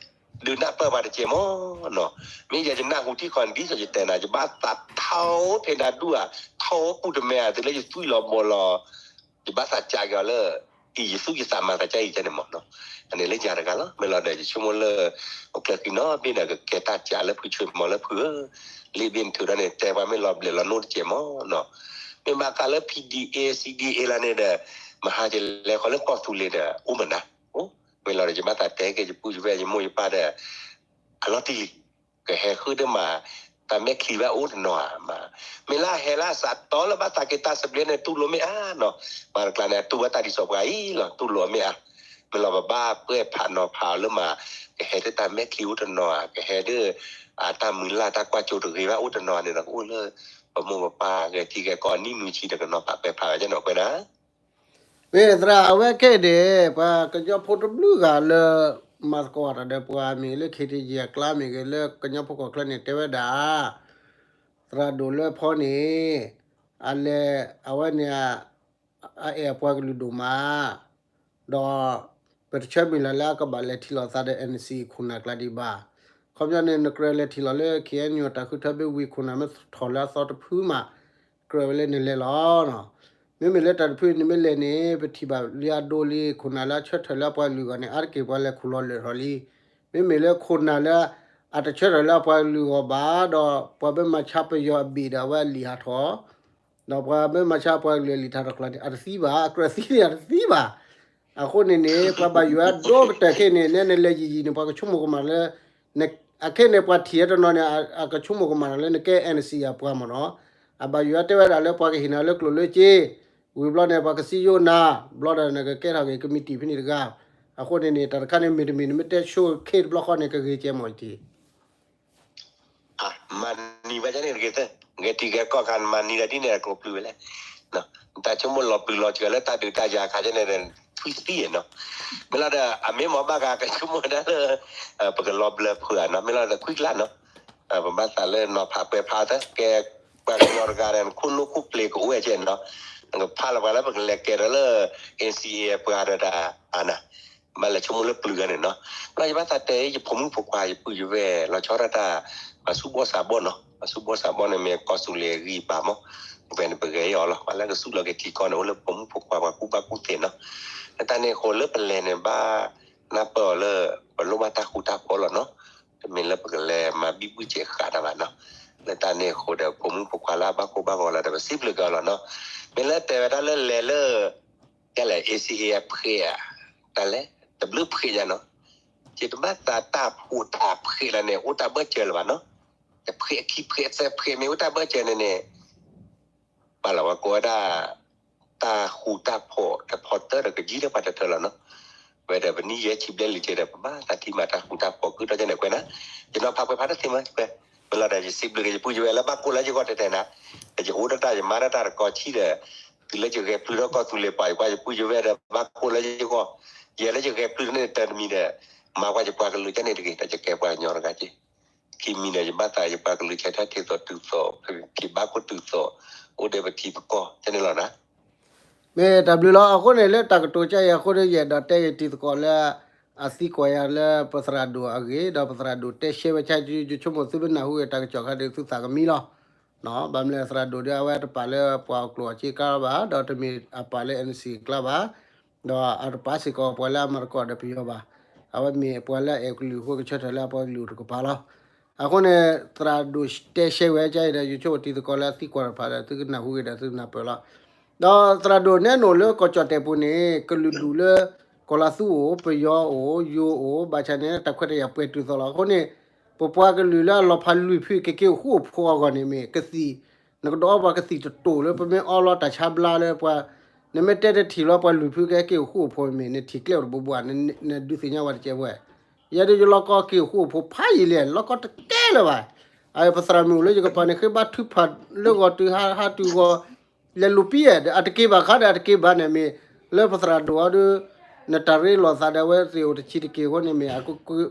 ဒုးနၢ်ပၢၢ်ပှၤတက့ၢ်မီၢ်နီၤ. မ့ၢ်ယဲယနၢ်ဟူထံၣ်ဃီန့ၣ် ဒ်သိးယတဲနၤ ယဘၣ်သးထီဖိဖဲဒၣ်ဒူၣ်ဧါ, ထီပူၣ်တမဲဧါ, တုၤလၢယသွံၣ်လီၤဘီလီၤ, ယဘၣ်သးစးက့ၤအီၤလၢ အံၤယသူၣ်ယသးမၤသးကၢ်အံၤကဲန့ၣ်မီၢ်နီၤ. အန့ၣ်လၢယၤတဂၤလီၤ. မ့ၢ်လီၤဒီးယဆိကမိၣ်လၢ အိၣ်ကျဲၤဃံနီတဘ့ၣ်န့ၣ် ကကဲတၢ်စးလၢဖုဆွ့ၤမီၤလၢဖုဧၢ, လ့ၣ်ဘ့ၣ်နထုးဒီးန့ၣ် တဲပှၤမ့ၢ်လီၤဘျဲးလီၤနိၣ်တက့ၢ်မီၢ်နီၤ. မ့ၢ်ဘၣ်ဃးလၢ P D A C D A လၢန့ၣ်ဒီး မဟါယလဲၤဃီလၢကီၢ်သူလ့ၤဒီး အိၣ်မနုၤ, အိၣ်, မ့ၢ်လီၤဒီးယဘၣ်သးတဲက့ၤယပုၢ်ယဝဲၢ်ယမိၢ်ယပၢ်ဒီး အလီၤတံၢ်လံ, ကဟဲဃုာ်ဒီးမး တၢ်မဲာ်ချံဘၣ်အိၣ်တနီၤဧါမး, မ့ၢ်လၢအဟဲလၢအစးတီလၢဘၣ်သးက့ၤတၢ်သဘျ့န့ၣ် တူၢ်လိာ်မ့ၢ်အါနီၤ, ပှၤတကျါန့ၣ် အတူၢ်ဘၣ်တၢ်ဒ်စီၤပှၤအံၤလီၤ တူၢ်လိာ်အီၤမ့ၢ်အါ, မ့ၢ်လီၤပဘၣ်ပှဲၤဖးနီၤဖးအီၤလၢမး, ကဟဲဒီးတၢ်မဲာ်ချံအိၣ်တနီၤဧါ, ကဟဲဒီး တၢ်မုၢ်လၢ်တၢ်ကွၢ်ကၠိတဂ့ၤဘၣ်အိၣ်တနီၤန့ၣ်ဒီး ကအိၣ်လၢ ပမိၢ်ပပၢ်ဂဲၤထံဂဲၤကီၢ်နံၣ်နွံဆံဒီး ကနီၤဖးပှဲၤဖးဝဲကဲနီၤကွဲးဒၣ် မ့ၢ်သရၣ် အဝဲခဲအံၤန့ၣ် ပှၤကညီဖိတဘျုးဂၤလၢ မၤသကိးတၢ်ဒီးပှၤမ့ၢ်ဂ့ၤ လၢ ခ့တယဲၢ် အကျါမ့ၢ်ဂ့ၤ လၢကညီဖိကီၢ်ချၢန့ၣ် တဲဝဲဒၣ် သရၣ်ဒိၣ်လွဲဖီန့ၣ် အလဲၤ အဝဲန့ၣ် အအဲၣ်အပှၤကလုာ်ဒိၣ်မး ဒီး ပတဆၢမုၢ်လၢ်လၢအကဘၣ်လဲၤထံၣ်လိာ်သးဒီး N C ခိၣ်နၢ်ကျါဒံးဘၣ်. ခီပညီန့ၣ် နကြၢးလဲၤထံၣ်လိာ်လၢ K N U တၢ်ဃုထၢဘ့ၣ်ဝံၤခိၣ်နၢ်မ့ၢ်ထီၣ်လၢအသီတဖုမး ကြၢးဝဲလၢနလဲၤလီၤ. မ့မ့ၢ်လၢတၢ်တဖုန့ၣ်မ့ၢ်လဲၤန့ၣ် ပထံၣ်ဘၣ်လံအဒိလံ ခိၣ်နၢ်လၢအဆၢထၢၣ်လၢအပှၤကလုာ်အဂီၢ်န့ၣ် အါတက့ၢ်ပှၤလဲၤခူၣ်လီၤလၢာ်ထီၣ်လံ. မ့မ့ၢ်လၢခိၣ်နၢ်လၢ အတဆၢထၢၣ်လၢအပှၤကလုာ်အဂီၢ်ဘၣ် ဒီးပှၤမ့ၢ်မၤဆါပယီၤအဘ့ၣ်ဒီးအဝဲအလံာ်ဟးထီၣ် ဒီးပှၤမ့ၢ်မၤဆါပှၤကလုာ်အလံာ်ထးထီၣ်ကျါန့ၣ် အတသံဘၣ် အကြၢးသံန့ၣ်အတသံဘၣ်. အဃိန့ၣ်န့ၣ် ပှၤဘၣ်ယိၣ်အဒိကတၢၢ်ခဲအံၤန့ၣ် နဲနလဲၤယံာ်ယံာ်န့ၣ် ပှၤကဆိကမိၣ်ကမၣ်လၢ အခဲအံၤန့ၣ် ပှၤထံၣ်အတနီၤန့ၣ် အကဆိကမိၣ်ကမၣ်လၢနကဲ N C အပှၤမ့ၢ်နီၤ. အဘၣ်ယိၣ်အတဲဝဲဒၣ်လၢပှၤကဟ့ၣ်နၤလၢကျိၣ်လၢစ့ ဝံၤဘျီန့ၣ် ပှၤကစံယိၣ်နၤ ဘျီဒီးနကကဲထီၣ်က့ၤ committee ဖဲန့ၣ်တဂၤ. အဃိန့ၣ်န့ၣ် တၢ်တခါန့ၣ် မ့တမ့ၢ်နမ့ၢ်တဲဆိခဲတဘျီဃီန့ၣ် ကဂ့ၤကဲမီၢ်တံၢ် မၤနံၤဘၣ်ကန့ၣ်တဂ့ၤသၢ, ဂဲၤထံဂဲၤကီၢ်ခါ မၤနံၤဒီးဒ်န့ၣ် အကျိၤပျုၤဝဲလဲၣ်. တၢ်ဆိကမိၣ်လီၤပျုၤလီၤစှၤလၢတၢ်ဒုးတၢ်ယၤခါကန့ၣ် ထွံသံနီၤ. မ့ၢ်လီၤဒီး အမ့ၢ်မ့ၢ်ဘၣ်ဂၤကဆိကမိၣ်ဒၣ်လၢ ပကလီၤဘျၢဖုးဧါနီၤ, မ့ၢ်လီၤဒီးခွံကျါနီၤ. ပဘၣ်သးလၢနီၤဖးပှဲၤဖးသၢ ကဲပှၤကညီတဂၤဒီး နခိၣ်နူာ်ခိၣ်ပျ့ၤကအိၣ်ဝဲကဲနီၤ. နကဖးလီၤပှၤလၢပကလဲၤကဲဒီးလၢ N C A ပှၤဒီးတၢ်အါနၤ ဘၣ်လဲၤဆိကမိၣ်လၢပျုၤဂၤန့ၣ်နီၤ. ဘျီယဘၣ်သးတဲ ယဖိမုၣ်ဖိခွါ ယပုၢ်ယဝဲၢ် လီၤဆီဒၣ်တၢ် ပှၤဆူၣ်ဘီၣ်စးဘီၣ်နီၤ. ပှၤဆူၣ်ဘီၣ်စးဘီၣ်န့ၣ် မ့ၢ်ကီၢ်သူလ့ၤဂံၢ်ဘါမး, ပဝဲန့ၣ်ပဂဲၤအီၤလီၤ. ပှၤလၢကစူၣ်လီၤက့ၤထံကီၢ်န့ၣ် အိၣ်လၢပဖိမုၣ်ဖိခွါ ပှၤကူၣ်ဘၣ်ကူၣ်သ့နီၤ. လၢတၢ်န့ၣ်အဃိ လၢပလဲၤန့ၣ် ဘၣ်နၢ်ပၢၢ်အီၤလၢ ပလိၣ်ဘၣ်တၢ်ဃူတၢ်ဖိးလီၤနီၤ. တမ့ၢ်လၢပကလဲၤမၤဘံၣ်ဘုၣ်စဲးဃာ်တၢ်ဘၣ်နီၤ. လၢတၢ်န့ၣ်အဃိဒီး ဖိမုၣ်ဖိခွါလၢအဘၣ်ကိၢ်ဘၣ်ဂီၤလီၤဒီး ပစံးဘျုးက့ၤအီၤလီၤနီၤ. မ့ၢ်လၢတဲဝဲဒၣ်လၢလဲၤလၢ တၢ်လဲၣ် A C A အဖှဲးဧါ, တၢ်လဲၣ် တဘျုးဖှဲးညါနီၤ. ယတဘၣ်သးတၢ်ဖှိၣ်တၢ်ဖှဲးလၢန့ၣ် အိၣ်တၢ်ဘၢၣ်စၢၤလၢၤဘၣ်နီၤ. တဖှဲးအခံဖှဲးသၢဖှဲးမ့ၢ်အိၣ်တၢ်ဘၢၣ်စၢၤန့ၣ်န့ၣ် ဘၣ်လီၤဝဲကိးဝဲဒၣ် တၢ်ဃူတၢ်ဖိး တၢ်ဖီတၢၢ်ဒီးကယံၢ်လၢပှၤတထၢလီၤနီၤ. ဝဲဒီးပနံၣ်ယဲၢ်ဆံဘျဲၣ်လံကဲဒီး ပဘၣ်သးထံၣ်မၤတၢ်ဃူတၢ်ဖိး ကုၢ်ထီၣ်ကဲန့ၣ်ကွဲးနၤ, ယနီၤဖးပှဲၤဖးတသ့မးကွဲး, မ့ၢ်လီၤဒီးယစံးဘျုးက့ၤယပုၢ်ယဝဲၢ်လၢဘၣ်ကိၢ်လၢယဂီၢ်တဲတဲနၤ, ဒီးယအိၣ်တၢ်တၢ်ယမၤတၢ်တၢ်တကီးဆံဒီး တုၤလၢယဂဲၤပျုၢ်ထီၣ်ကီၢ်သူလ့ၤပှၤ ယကွၢ်ယပုၢ်ယဝဲၢ်ဒီးဘၣ်ကိၢ်လၢယဂီၢ်, ယဲလၢယဂဲၤပျုၢ်န့ၣ်တၢ်တမံၤဒီး မၤကွၢ်ယပှၤကလုာ်ကဲန့ၣ်တဂ့ၤ ဒီးယကဲပှၤကညီတဂၤက့ၤ ခံမံၤဒီးယဘၣ်သးယပှၤကလုာ်ဆဲးထီၣ်ထံသိးတုၤသိး, က့ၤဘၣ်ခိၣ်တုၤသိး, အိၣ်ဒီးပထံပကီၢ် ကဲန့ၣ်လီၤနၤ. မ့ၢ်တၢ်ဘျုးလီၤ. အဃိန့ၣ် လၢတၢ်ကတိၤကါအံၤအဃိဒီး ယအဲၣ်ဒိးတဲယတံၤသကိးလၢ အသံကွၢ်ယၤလၢပသရၣ်ဒိၣ်အဂ့ၢ် ဒီးပသရၣ်ဒိၣ်တဲရှဲဝဲဆါ ယဆိကမိၣ်သုမ့ၢ်နၢ်ဟူဂ့ၤတၢ်ကစီၣ်ခါဒီး သုသးကမံလီၤ. ဘၣ်မနုၤသရၣ်ဒိၣ်ဒီး အဝဲတပာ်လၢပှၤအကျိာ်အစ့ကါဘၣ် ဒီးတမ့ၢ်အပာ်လၢ N C အကျါဘၣ် ဒီးအတပာ်စ့ၢ်ကီးပှၤလၢအမၤသကိးဒီးပယီၤဘၣ်. အဝဲမ့ၢ်ပှၤလၢအအဲၣ်ကလုာ်အဃိ ကဆၢထၢၣ်လၢအပှၤကလုာ်တကပၤလီၤ. အဃိန့ၣ် သရၣ်ဒိၣ်တဲရှဲဝဲကါအံၤဒီး ယဆိကမိၣ်တံၤသကိးလၢအသံကွၢ်တဖၣ်ဒီး သုကနၢ်ဟူဂ့ၤဒီးသုကနၢ်ပၢၢ်လီၤ. ဒီးသရၣ်ဒိၣ်နဲနိၣ်လၢကီၢ်ကၠီၣ်တဲၣ်ပူၤန့ၣ် ကလုာ်ဒူၣ်လၢ ကီၤလၤသူအိၣ်, ပယီၤအိၣ်, ယိၤအိၣ်, ဘၣ်ဆၣ်န့ၣ် တၢ်ခွဲးတၢ်ယာ်ပှဲၤတုၤသိးလီၤ. အဃိန့ၣ် ပပှၤကလုာ်လၢအလီၤဖးလွံၢ်ဖုက့ၤက့ၤအိၣ်ဃူအိၣ်ဖိးအဂီၢ်န့ၣ်မ့ၢ်ကသံၣ်, နကဒီးအီပှၤကသံၣ်တတိာ်လၢပမ့ၢ်အီလီၤတၢ်ဆါဘျါလၢပှၤ, နမ့ၢ်တဲတထံၣ်လီၤပှၤလွံၢ်ဖုက့ၤက့ၤအိၣ်ဃူအိၣ်ဖိးမ့ၢ် နထံၣ်ကျဲအိၣ်တဘိဘိဧါ, နဒုးသ့ၣ်ညါဝဲတကဲးဘၣ်. ယဲဒၣ်ယလီၤကီက့ၤအိၣ်ဃူအိၣ်ဖိးဖးယံာ်လံ, လီၤကီတကဲလၢၤဘၣ်. အပသရၣ်မုၣ်အိၣ်လၢယကပၤန့ၣ် ဃ့ဘါထုကဖၣ်လၢဂီၤတုၤဟါ, ဟါတုၤဂီၤ လဲၤလူၤပံဧါ, အတက့ၤဘၣ်ခါဒီး အတက့ၤဘၣ်န့ၣ်မ့ၢ် လၢပသရၣ်ဒိၣ်အီၤဒီး နတၢ်ရ့လိာ်သးဒီးအဝဲသ့ၣ်အိၣ်တဆံးတက့ၢ်အဃိန့ၣ်မ့ၢ်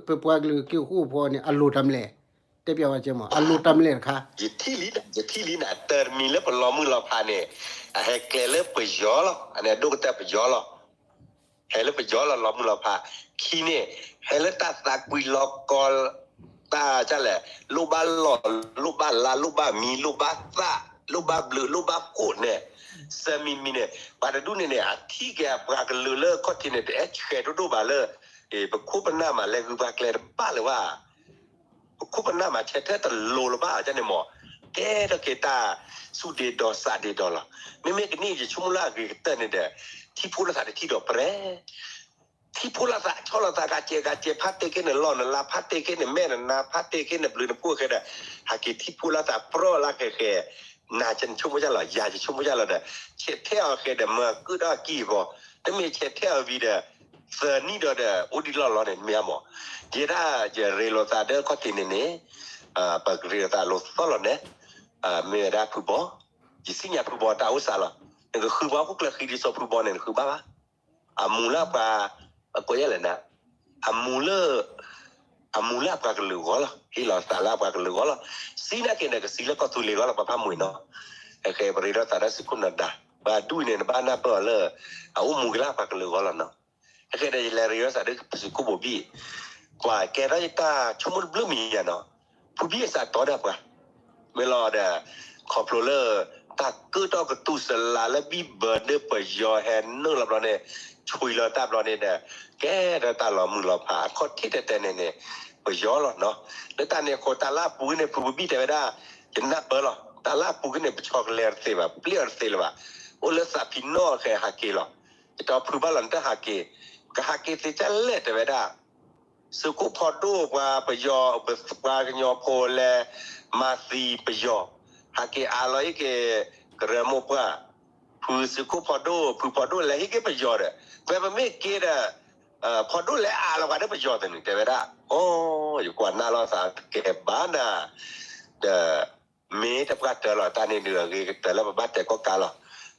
ပပှၤကလုာ်က့ၤအိၣ်ဃူအိၣ်ဖိးန့ၣ် အလိၣ်တၢ်မလဲၣ်, တဲပျးဝဲကဲမး အလိၣ်တၢ်မလဲၣ်တခါ, ယထံၣ်လံ, ယထံၣ်လံန့ၣ် အတၢ်တမံၤလၢပလီၤမုၢ်လီၤဖးန့ၣ် အဟဲကျဲလၢပယီၤလီၤ, အန့ၣ်အဒိၣ်ကတၢၢ်ပယီၤလီၤ. ဟဲလၢပယီၤလီၤ လီၤမုၢ်လီၤဖး, ခံန့ၣ် ဟဲလၢတၢ်သးကွံလီၤကီ တၢ်ဒ်လဲၣ်, လိၣ်ဘၣ်လီၢ်, လိၣ်ဘၣ်လါ, လိၣ်ဘၣ်မံ, လိၣ်ဘၣ်သၣ်, လိၣ်ဘၣ်ဘျုး, လိၣ်ဘၣ်ကိၣ်န့ၣ်, စၢမံၤမံၤန့ၣ် ပှၤတဒူၣ်န့ၣ်န့ၣ် အထံၣ်က့ၤအပှၤကလုာ်လၢအခီၣ်ထံးန့ၣ် တအဲၣ်ဆှဲးဒိၣ်ဒိၣ်ဘၣ်လၢ ပခိၣ်ပနၢ်မး လဲၤဂုာ်ပှၤကျဲတဘၣ်လၢၤဘၣ် ပခိၣ်ပနၢ်မး ဆဲးထဲတလိၤလၢၤဘၣ်န့ၣ်မး, ကဲထီၣ်က့ၤတၢ်သူၣ်ဒ့ဒီးသးဒ့ဒီးလီၤ. မ့မ့ၢ်ကနံၣ်အံၤ ယဆိကမိၣ်လၢအဂ့ၤကတၢၢ်န့ၣ်ဒီး ထံဖိလၢသးတထံၣ်ဒီးပြဲၤ, ထံဖိလၢသးဆီလီၤသး ကစဲးကစဲး ဖးတ့ၢ်က့ၤနလီၢ်နလါ, ဖးတ့ၢ်က့ၤနမဲာ်နနါ, ဖးတ့ၢ်က့ၤနဘျုးနဖှိၣ်ဃဲဒီး ဟးက့ၤထံဖိလၢသးပြီလၢဃဲဃဲ, နၤယဆိကမိၣ်ဒ်လဲၣ်, ယၤယဆိကမိၣ်ဒ်လဲၣ်ဒီး ဆဲးထဲအီၤဃဲဒီး မၤကုၣ်ထီၣ်အကံၢ်အဂီၤ, တမ့ၢ်ဆဲးထဲအီၤဝံၤဒီး သၢနံၣ်ဒီးဒီး အိၣ်ဒံးလီၢ်လီၤန့ၣ် မ့ၢ်မး. ယဲဒၣ်ယရ့လိာ်သးဒီးခီၣ်ထံးန့ၣ်န့ၣ် ပကရ့လိာ်သးလိာ်သီလီၤန့ၣ် မ့ၢ်ဝဲဒၣ်ဖုဘီ, ယစံၣ်ညါဖုဘီတၢ်အိၣ်စးလီၤ. နကဃုပှၤဟီၣ်ခိၣ်ချၢဃံဒ်သိးဖုဘီန့ၣ် နဃုဘၣ်ဘၣ်. အမူၤလၢပှၤ, အကိးယဲၢ်လဲၣ်နၤ, အမူၤလၢ အမူၤလၢအပှၤကလုာ်ဂီၢ်လီၤ, ဟ့ၣ်လီၤသးလၢအပှၤကလုာ်ဂီၢ်လီၤ. စံးနာ်က့ၤဒီး ကစံးလၢကီၢ်သူလ့ၤဂီၢ်လီၤ ပှၤဖးမုၢ်နီၤ. အဃဲပရ့ဒီးသးဒီးသုးခိၣ်နၢၤဒါ, ပှၤဒူၣ်အံၤန့ၣ် နဘၣ်နၢ်ပၢၢ်အီၤလၢ အအိၣ်မူက့ၤလၢအပှၤကလုာ်ဂီၢ်လီၤနီၤ. အဃဲဒီးယလဲၤရ့ဒီးသးဒီးသုးခိၣ်ဘိဘံၣ်, ပှၤကဲထီၣ်ယတၢ်ဆိကမိၣ်တဘျုးမံၤညါနီၤ, ဖုဘံၣ်အစးတီဒီးပှၤ မ့ၢ်လီၤဒီး ခီဖျိလၢ တၢ်ကၢၣ်ထီၣ်ကတူၢ်စလၤလၢဘံၣ်ဘၢဒီးပယီၤဟဲနုာ်လီၤဘျီန့ၣ်, ဆွံလီၤတၢ်ဘျီန့ၣ်ဒီး ကဲထီၣ်တၢ်လီၤမုၢ်လီၤဖးအခီၣ်ထံးတဲတဲန့ၣ်န့ၣ် ပယီၤလီၤနီၤ. လၢတၢ်န့ၣ်အဃိ တၢ်လၢအပူၤက့ၤန့ၣ် ဖုဘံၣ်တဲဝဲဒၣ်, ယနၢ်ပၢၢ်လီၤ, တၢ်လၢအပူၤက့ၤန့ၣ် ပဆီတလဲတသ့ဘၣ်, ပပျဲအီၤတသ့လၢၤဘၣ်. အိၣ်လၢသးဖံနီၣ်အဃဲဟးက့ၤလီၤ. ယတီဖုဘၣ်လီၤ နတဟးက့ၤ, ကဟးက့ၤသ့ဒ်လဲၣ်တဲဝဲဒၣ် သုးခိၣ်ဖီဒိၣ်ပှၤပယီၤ, ပှၤကညီဖိလဲၤမၤသံပယီၤ, ဟးက့ၤအါလီၤအ့ၣ်က့ၤ ကရၢမိၢ်ပှၢ်, ဖုသုးခိၣ်ဖီဒိၣ်, ဖုဖီဒိၣ်လဲၤဟ့ၣ်က့ၤပယီၤဒီး ဖဲပမ့ၢ်က့ၤဒီး ဖီဒိၣ်လဲၤအါလီၤပှၤဒီးပယီၤသ့န့ၣ် တဲဝဲဒၣ်, အိ ယကွၢ်နၢ်လီၤသးကဲဘၣ်နၤ, ဒီး မ့ၢ်တပှၢ်တၢၢ်လီၤ တၢ်န့ၣ်ဒုးအဂ့ၤကတၢၢ်လၢပဘၣ်တဲာ်ကီၢ်ကးလီၤ.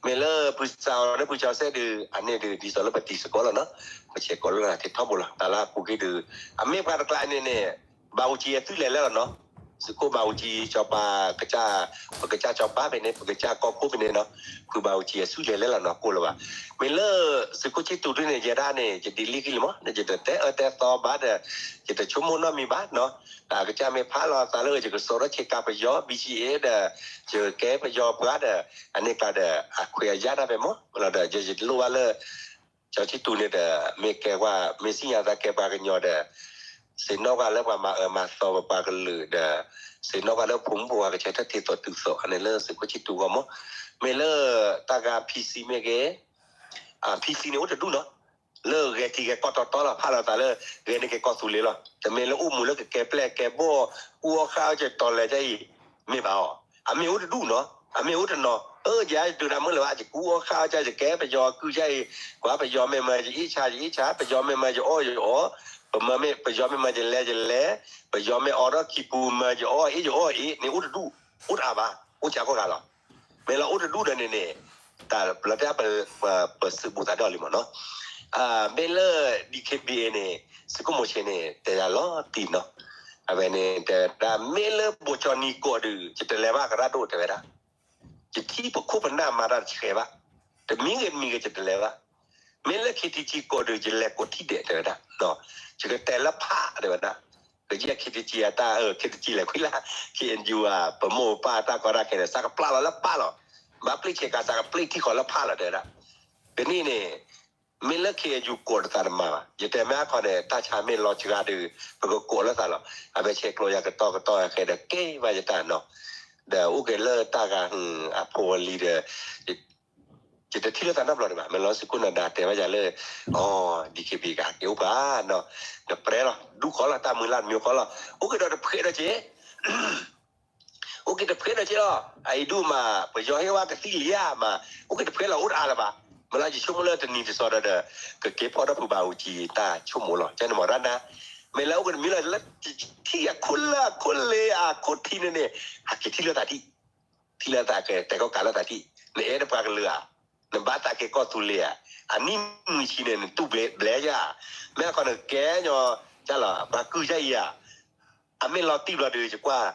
မ့ၢ်လၢဖုစၢ်အီၤဒီးဖုကၠီစဲၣ်ဒုး အန့ၣ်ဒုး ဒ်သိးလၢပတံၤသကိးလီၤနီၤ, ပဆဲးကျိးလၢတၢ်ထံးထီဘိလီၤ. တၢ်လၢအပူၤက့ၤဒုး အမ့ၢ်ပှၤတကျါန့ၣ်န့ၣ် ဘၣ်အူကၠံအသုးလဲၤလဲၣ်လီၤနီၤ. သုးခိၣ်ဘၣ်အူကၠံ ကၠီပၤ ကစၢ်, ပကစၢ်ကၠီပၤဖဲန့ၣ် ပကစၢ်ကီၢ်ခိၣ်ဖဲန့ၣ်နီၤ, ဖုဘၣ်အူကၠံအသုးလဲၤလဲၣ်လီၤနီၤ ကိၣ်လၢၤဘၣ်. မ့ၢ်လၢသုးခိၣ်ဆံၣ်တူၤဒုးန့ၣ် ယဲဒၣ်န့ၣ် ယဒ်လံကလံၤမး ယတတဲအၢတဲသီဘၣ်ဒီး ယတဆိကမိၣ်နီတမံၤဘၣ်နီၤ. တၢ်ကစၢ်မ့ၢ်ဖးလီၤသးလၢ ယကစိာ်ထီၣ်ဆ့ကၤပယီၤ ဘံၣ်စံၣ်အ့ဒီး ယကဲပယီၤပှၤဒီး အန့ၣ်ကျါဒီး အခွဲးအယာ်ဒၣ်ဖဲမး လီၤဒီး ယတလိၣ်ဘၣ်လၢ ကၠီဆံၣ်တူၤန့ၣ်ဒီး မ့ၢ်ကဲပှၤ မ့ၢ်စံၣ်ညါသးကဲပှၤကညီဒီး သ့ၣ်နီၣ်ပှၤလၢပှၤမၤအၢမၤသီပပှၤကလုာ်ဒီး သ့ၣ်နီၣ်ပှၤလၢဖိမုၣ်ဖိခွါကဆဲးထၢၣ်ထံသိးတုၤသိး အန့ၣ်လၢသုးခိၣ်ဆံၣ်တူၤဂီၢ်မး. မ့ၢ်လၢတၢ်ဂၤ ဖံစံမ့ၢ်ဂ့ၤ ဖံစံန့ၣ်အိၣ်တဒူၣ်နီၤ, လၢဂဲၤထံဂဲၤကီၢ်တီတီလီၤ ဖးလီၤသးလၢ ဂဲၤန့ၢ်က့ၤကီၢ်သူလ့ၤလီၤ. တမ့ၢ်လၢအိၣ်မူလၢကကဲပျဲၢ်ကဲဘီၣ် အူအီၣ်ဃၣ်အီၣ်ကတီၤလဲၤကအံၤ မ့ၢ်ဘၣ်အီၤ, အမ့ၢ်အိၣ်တဒူၣ်နီၤ, အမ့ၢ်အိၣ်တနီၤ, အၢ ယၤဒုးတၢ်မုၢ်လၢၤဘၣ် ယကူအီၣ်ဃၣ်အီၣ်က ယကဲပယီၤကုၢ်ကအံၤ, ကွၢ်ပယီၤမ့ၢ်မၤ ယအ့ၣ်ဆါ ယအ့ၣ်ဆါ, ပယီၤမ့ၢ်မၤ ယအီၣ်ယအီၣ်, ပမၤမ့ၢ် ပယီၤမ့ၢ်မၤ ယလဲၤယလဲၤ, ပယီၤမ့ၢ်အိးထီၣ်ခံပူၤမၤ ယအီၣ်အ့ၣ်ယအီၣ်အ့ၣ်, န့ၣ်အိၣ်တဒူၣ်, အိၣ်တအါဘၣ်, အိၣ်ကၢ်ကိၢ်ဂၤလီၤ. မ့ၢ်လၢအိၣ်တဒူၣ်ဒီးန့ၣ်န့ၣ် တၢ်လၢတၢ်ပ ပသုးဘူးသးဒီလံမးနီၤ. မ့ၢ်လၢ DKBA န့ၣ် သုးခိၣ်မိၤၡ့န့ၣ် တဲယၤလီၤတံၢ်နီၤ. အဝဲန့ၣ် တဲဝဲဒၣ် မ့ၢ်လၢဘိၣ်ကၠီနံၤကိးဒုး ယတလဲၤဘၣ်ကရၢဒိၣ်တဲဝဲဒၣ်. ယထံၣ်ပခိၣ်ပနၢ်မၤတၢ်တဆှဲဘၣ်. တမံၤဂ့ၤတမံၤဂ့ၤ ယတလဲၤဘၣ်. မ့ၢ်လၢ KTG ကိးဒုး ယလဲၤကိးထံၣ်ဒဲးတဲဝဲဒၣ်. ယကတဲလၢဖးတဲဝဲဒၣ်. ကယဲၢ် KTG အတၢ် KTG လဲၤခွံလၢ KNU အပမိၢ်ပပၢ်တၢ်ကီတၢ်ခဲန့ၣ် စးကပျၢ်လီၤလၢပၢ်လီၤ. ဘၣ်ပျံၢ်ဆ့ကၤ စးကပျံၢ်ထံဃီလၢဖးလီၤတဲဝဲဒၣ်. ကနံၣ်န့ၣ် မ့ၢ်လၢ KNU ကိးတသးတမၤဘၣ်. ယတဲမ့ၢ်အခီန့ၣ် တၢ်ဆါမ့ၢ်လီၤစှၤဒီး ပကကိးလၢသးလီၤ. အဝဲဆဲးကျိးယၤကတီၢ်ကတီၢ်အဃဲဒီး ကဲဘၣ်ယတၢ်နီၤ. ဒီးအိၣ်က့ၤလၢတၢ်ဂၤဟုၣ်အဖိအလံၤဒီး ယတထံၣ်လိာ်သးနီတဘျီဒံးဘၣ်. မ့ၢ်လီၤစ့ၢ်ကီးနၤဒၣ်တဲဘၣ်ယၤလၢ အီၤ DKBA ကဟဲက့ၤအိၣ်ပှၤနီၤ, နပြဲလီၤ ဒူၣ်ဃီလီၤ တၢ်မုၢ်လၢ်နမံၤဃီလီၤ. အိၣ်က့ၤဒီးတဖှဲးဒီးက့ၤ အိၣ်က့ၤတဖှဲးဒီးက့ၤလီၤ. အအံၤဒူၣ်မး ပယီၤဟ့ၣ်ဝဲကသံၣ်လံဧါမး, အိၣ်က့ၤတဖှဲးလီၤ အိၣ်တအါလၢၤဘၣ်. မ့ၢ်လီၤယဆိကမိၣ်လၢတနံၤတစီၤဒီးဒီး ကကဲဖီၣ်ဒီးပှၤဘၣ်အူကၠံတၢ်ဆိကမိၣ်လီၤ. ကန့ၣ်မ့ၢ်ဒၣ်နၤ, မ့ၢ်လၢအိၣ်က့ၤတမံၤလီၤ လၢထံအခိၣ်လၢအခိၣ်လ့အခိၣ်ထံးန့ၣ်န့ၣ် ဟဲက့ၤထံၣ်လိာ်သးထံၣ် ထံၣ်လိာ်သးကဲ တဲကီၢ်ကးလိာ်သးထံၣ် နအဲၣ်ဒိးပှၤကလုာ်ဧါ, နဘၣ်သးကဲကီၢ်သူလ့ၤဧါ, အနံၣ်မုၢ်ဆံးန့ၣ် နတူၢ်ဘျဲယၤ, မ့ၢ်အခီနကကဲညီ ကလီၤ ပှၤကုၢ်ယါအံၤဧါ, အမ့ၢ်လီၤတံၢ်ဘျီဒီး ယကွၢ်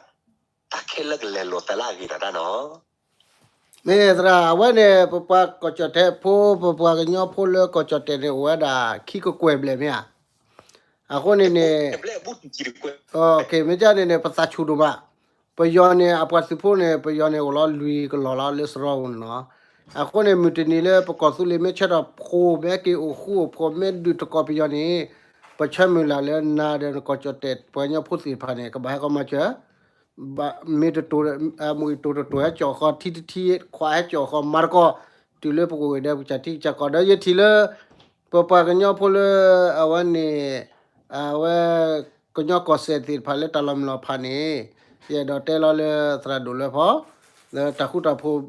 တၢ်ခဲလၢာ်ကလဲၤလိာ်သးလၢအဂ့ၤဒီးတၢ်နီၤ. မ့ၢ်သရၣ် အဝဲန့ၣ် ပပှၤကီၢ်ကၠီၣ်တဲၣ်ဖိ ပပှၤကညီဖိလၢကီၢ်ကၠီၣ်တဲၣ်န့ၣ် အိၣ်ဝဲဒၣ်ခံကကွဲၢ်ဘျဲၣ်မ့ၢ်ဧါ. အဃိန့ၣ်န့ၣ် မ့ၢ်ကန့ၣ်န့ၣ် ပသးဆူၣ်ဒိၣ်မး, ပယီၤန့ၣ် အပှၤသုးဖိန့ၣ် ပယီၤန့ၣ် အိၣ်လီၤလွံၢ်ကလီၢ်လီၤလၢစရီပူၤန့ၣ်နီၤ. အဃိန့ၣ် မုၢ်တနံၤလၢပကီၢ်သူလ့ၤမ့ၢ်ဆၢထီၣ်ဖိ မ့ၢ်က့ၤအိၣ်ဃူအိၣ်ဖိး မ့ၢ်ဒုးတကိးပယီၤန့ၣ် ပဆၢမုၢ်လၢ်လၢနၤဒီးနကီၢ်ကၠီၣ်တဲၣ် ပှၤကညီဖိသ့ၣ်တဖၣ်န့ၣ် ကဘၣ်ဟဲကီမၤစၢၤ မ့ၢ်တတိၤ မ့ၢ်တတိၤတတိၤဟဲကၠီၣ်ဃီ ထံတထံ ခွးဟဲကၠီၣ်ဃီ မၤတကီၢ် တုၤလၢပကအိၣ်က့ၤဒီးပကစၢ်ထံကစၢ်ကီၢ် ဒီးယထံၣ်လၢ ပပှၤကညီဖိလၢ အဝဲန့ၣ် အဝဲ ကညီကီၢ်စဲၣ်သ့ၣ်တဖၣ်လၢတၢ်လီၤမုၢ်လီၤဖးန့ၣ် ယအဲၣ်ဒိးတဲလီၤလၢသရၣ်ဒိၣ်လွဲဖီ လၢတၢ်ဃူတၢ်ဖိး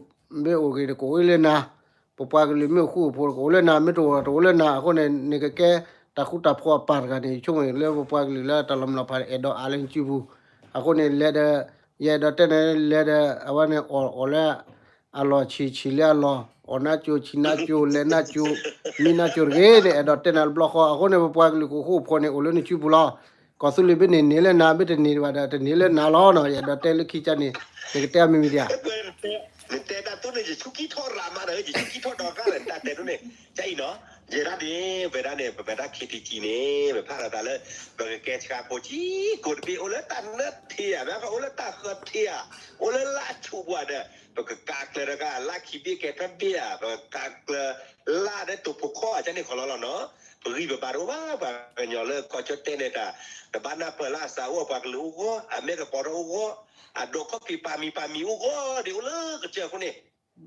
မ့ၢ်အိၣ်ဂ့ၤဒီးကအိၣ်လၢနၤ ပပှၤကလုာ်မ့ၢ်အိၣ်ဃူအိၣ်ဖိးကအိၣ်လၢနၤ မ့ၢ်တအိၣ်တအိၣ်လၢနၤ အဃိန့ၣ် နကကဲတၢ်ဃူတၢ်ဖိးအပၢ်တဂၤန့ၣ် ယဆိကမိၣ်လၢပပှၤကလုာ်လၢတၢ်လီၤမုၢ်လီၤဖး အဲၣ်ဒိးအါလၢနစုပူၤ အဃိန့ၣ် လဲၤဒီး ယအဲၣ်ဒိးတဲန့ၣ် လဲၤဒီး အဝဲန့ၣ် အီၣ်အီၣ်လၢ အလီၢ်ဆံးဆံးလၢအလီၢ် အီၣ်နါကၠိဆံးနါကၠိ လဲၤနါကၠိ မံနါကၠိတဂ့ၤန့ၣ် အဲၣ်ဒိးတဲနၤတဘျီဃီ အဃိန့ၣ် ပပှၤကလုာ်ကအိၣ်ဃူအိၣ်ဖိးန့ၣ် အိၣ်လၢနစုပူၤလီၤ. ကီၢ်သူလ့ၤမ့ၢ်န့ၢ်န့ၢ်လၢနၤ မ့ၢ်တန့ၢ်ဘၣ်ဒီး တန့ၢ်လၢနၤလီၤနီၤ ယအဲၣ်ဒိးတဲလၢခံကန့ၣ် နကတဲအမံၤမံၤဒံးဧါ နတဲတၢ်တိၢ်န့ၣ် ယဆူၣ်ကံၢ်ထီၣ်ရၤမးဒီး ယဆူၣ်ကံၢ်ထီၣ်ဒီးကၢ်လၢနတၢ်တဲတိၢ်န့ၣ် ကအံၤနီၤ ယဲဒၣ်န့ၣ် ပဝဲဒၣ်န့ၣ် ပဝဲဒၣ် ခ့ထံကံန့ၣ် ပဖးလီၤသးလၢ ပကကဲဆှါဖိကံ ကိးတဘ့ၣ်အိၣ်လၢတၢ်နၢၣ်ထံဧါ မ့ၢ်ကအိၣ်လၢတၢ်ဃၢထံဧါ အိၣ်လၢလၢ်ဆူၣ်ပူၤဒီး ပကကးကျၢၤတဂၤ လၢ်ခံဘ့ၣ်ကဲတဘ့ၣ်ဧါ ပကကးကျၢၤလၢ်ဒီးတိာ်ဖိခီၣ် ကန့ၣ်ခီလီၤလီၤနီၤ ပဂံၢ်ပဘါတအိၣ်ဘၣ် ပှၤကညီလၢကီၢ်ကၠီၣ်တဲၣ်န့ၣ်တၢ် တဘၣ်နၢ်ပၢၢ်လၢအစးအိၣ် အပှၤကလုာ်အိၣ်ဂီၢ် အမဲာ်ကပီၤထီၣ်အိၣ်ဂီၢ် အဒိးခီၣ်ဖံးပာ်မံၤပာ်မံၤအိၣ်ဂီၢ်ဒီးအိၣ်လၢကစၢၢ်အဃိန့ၣ်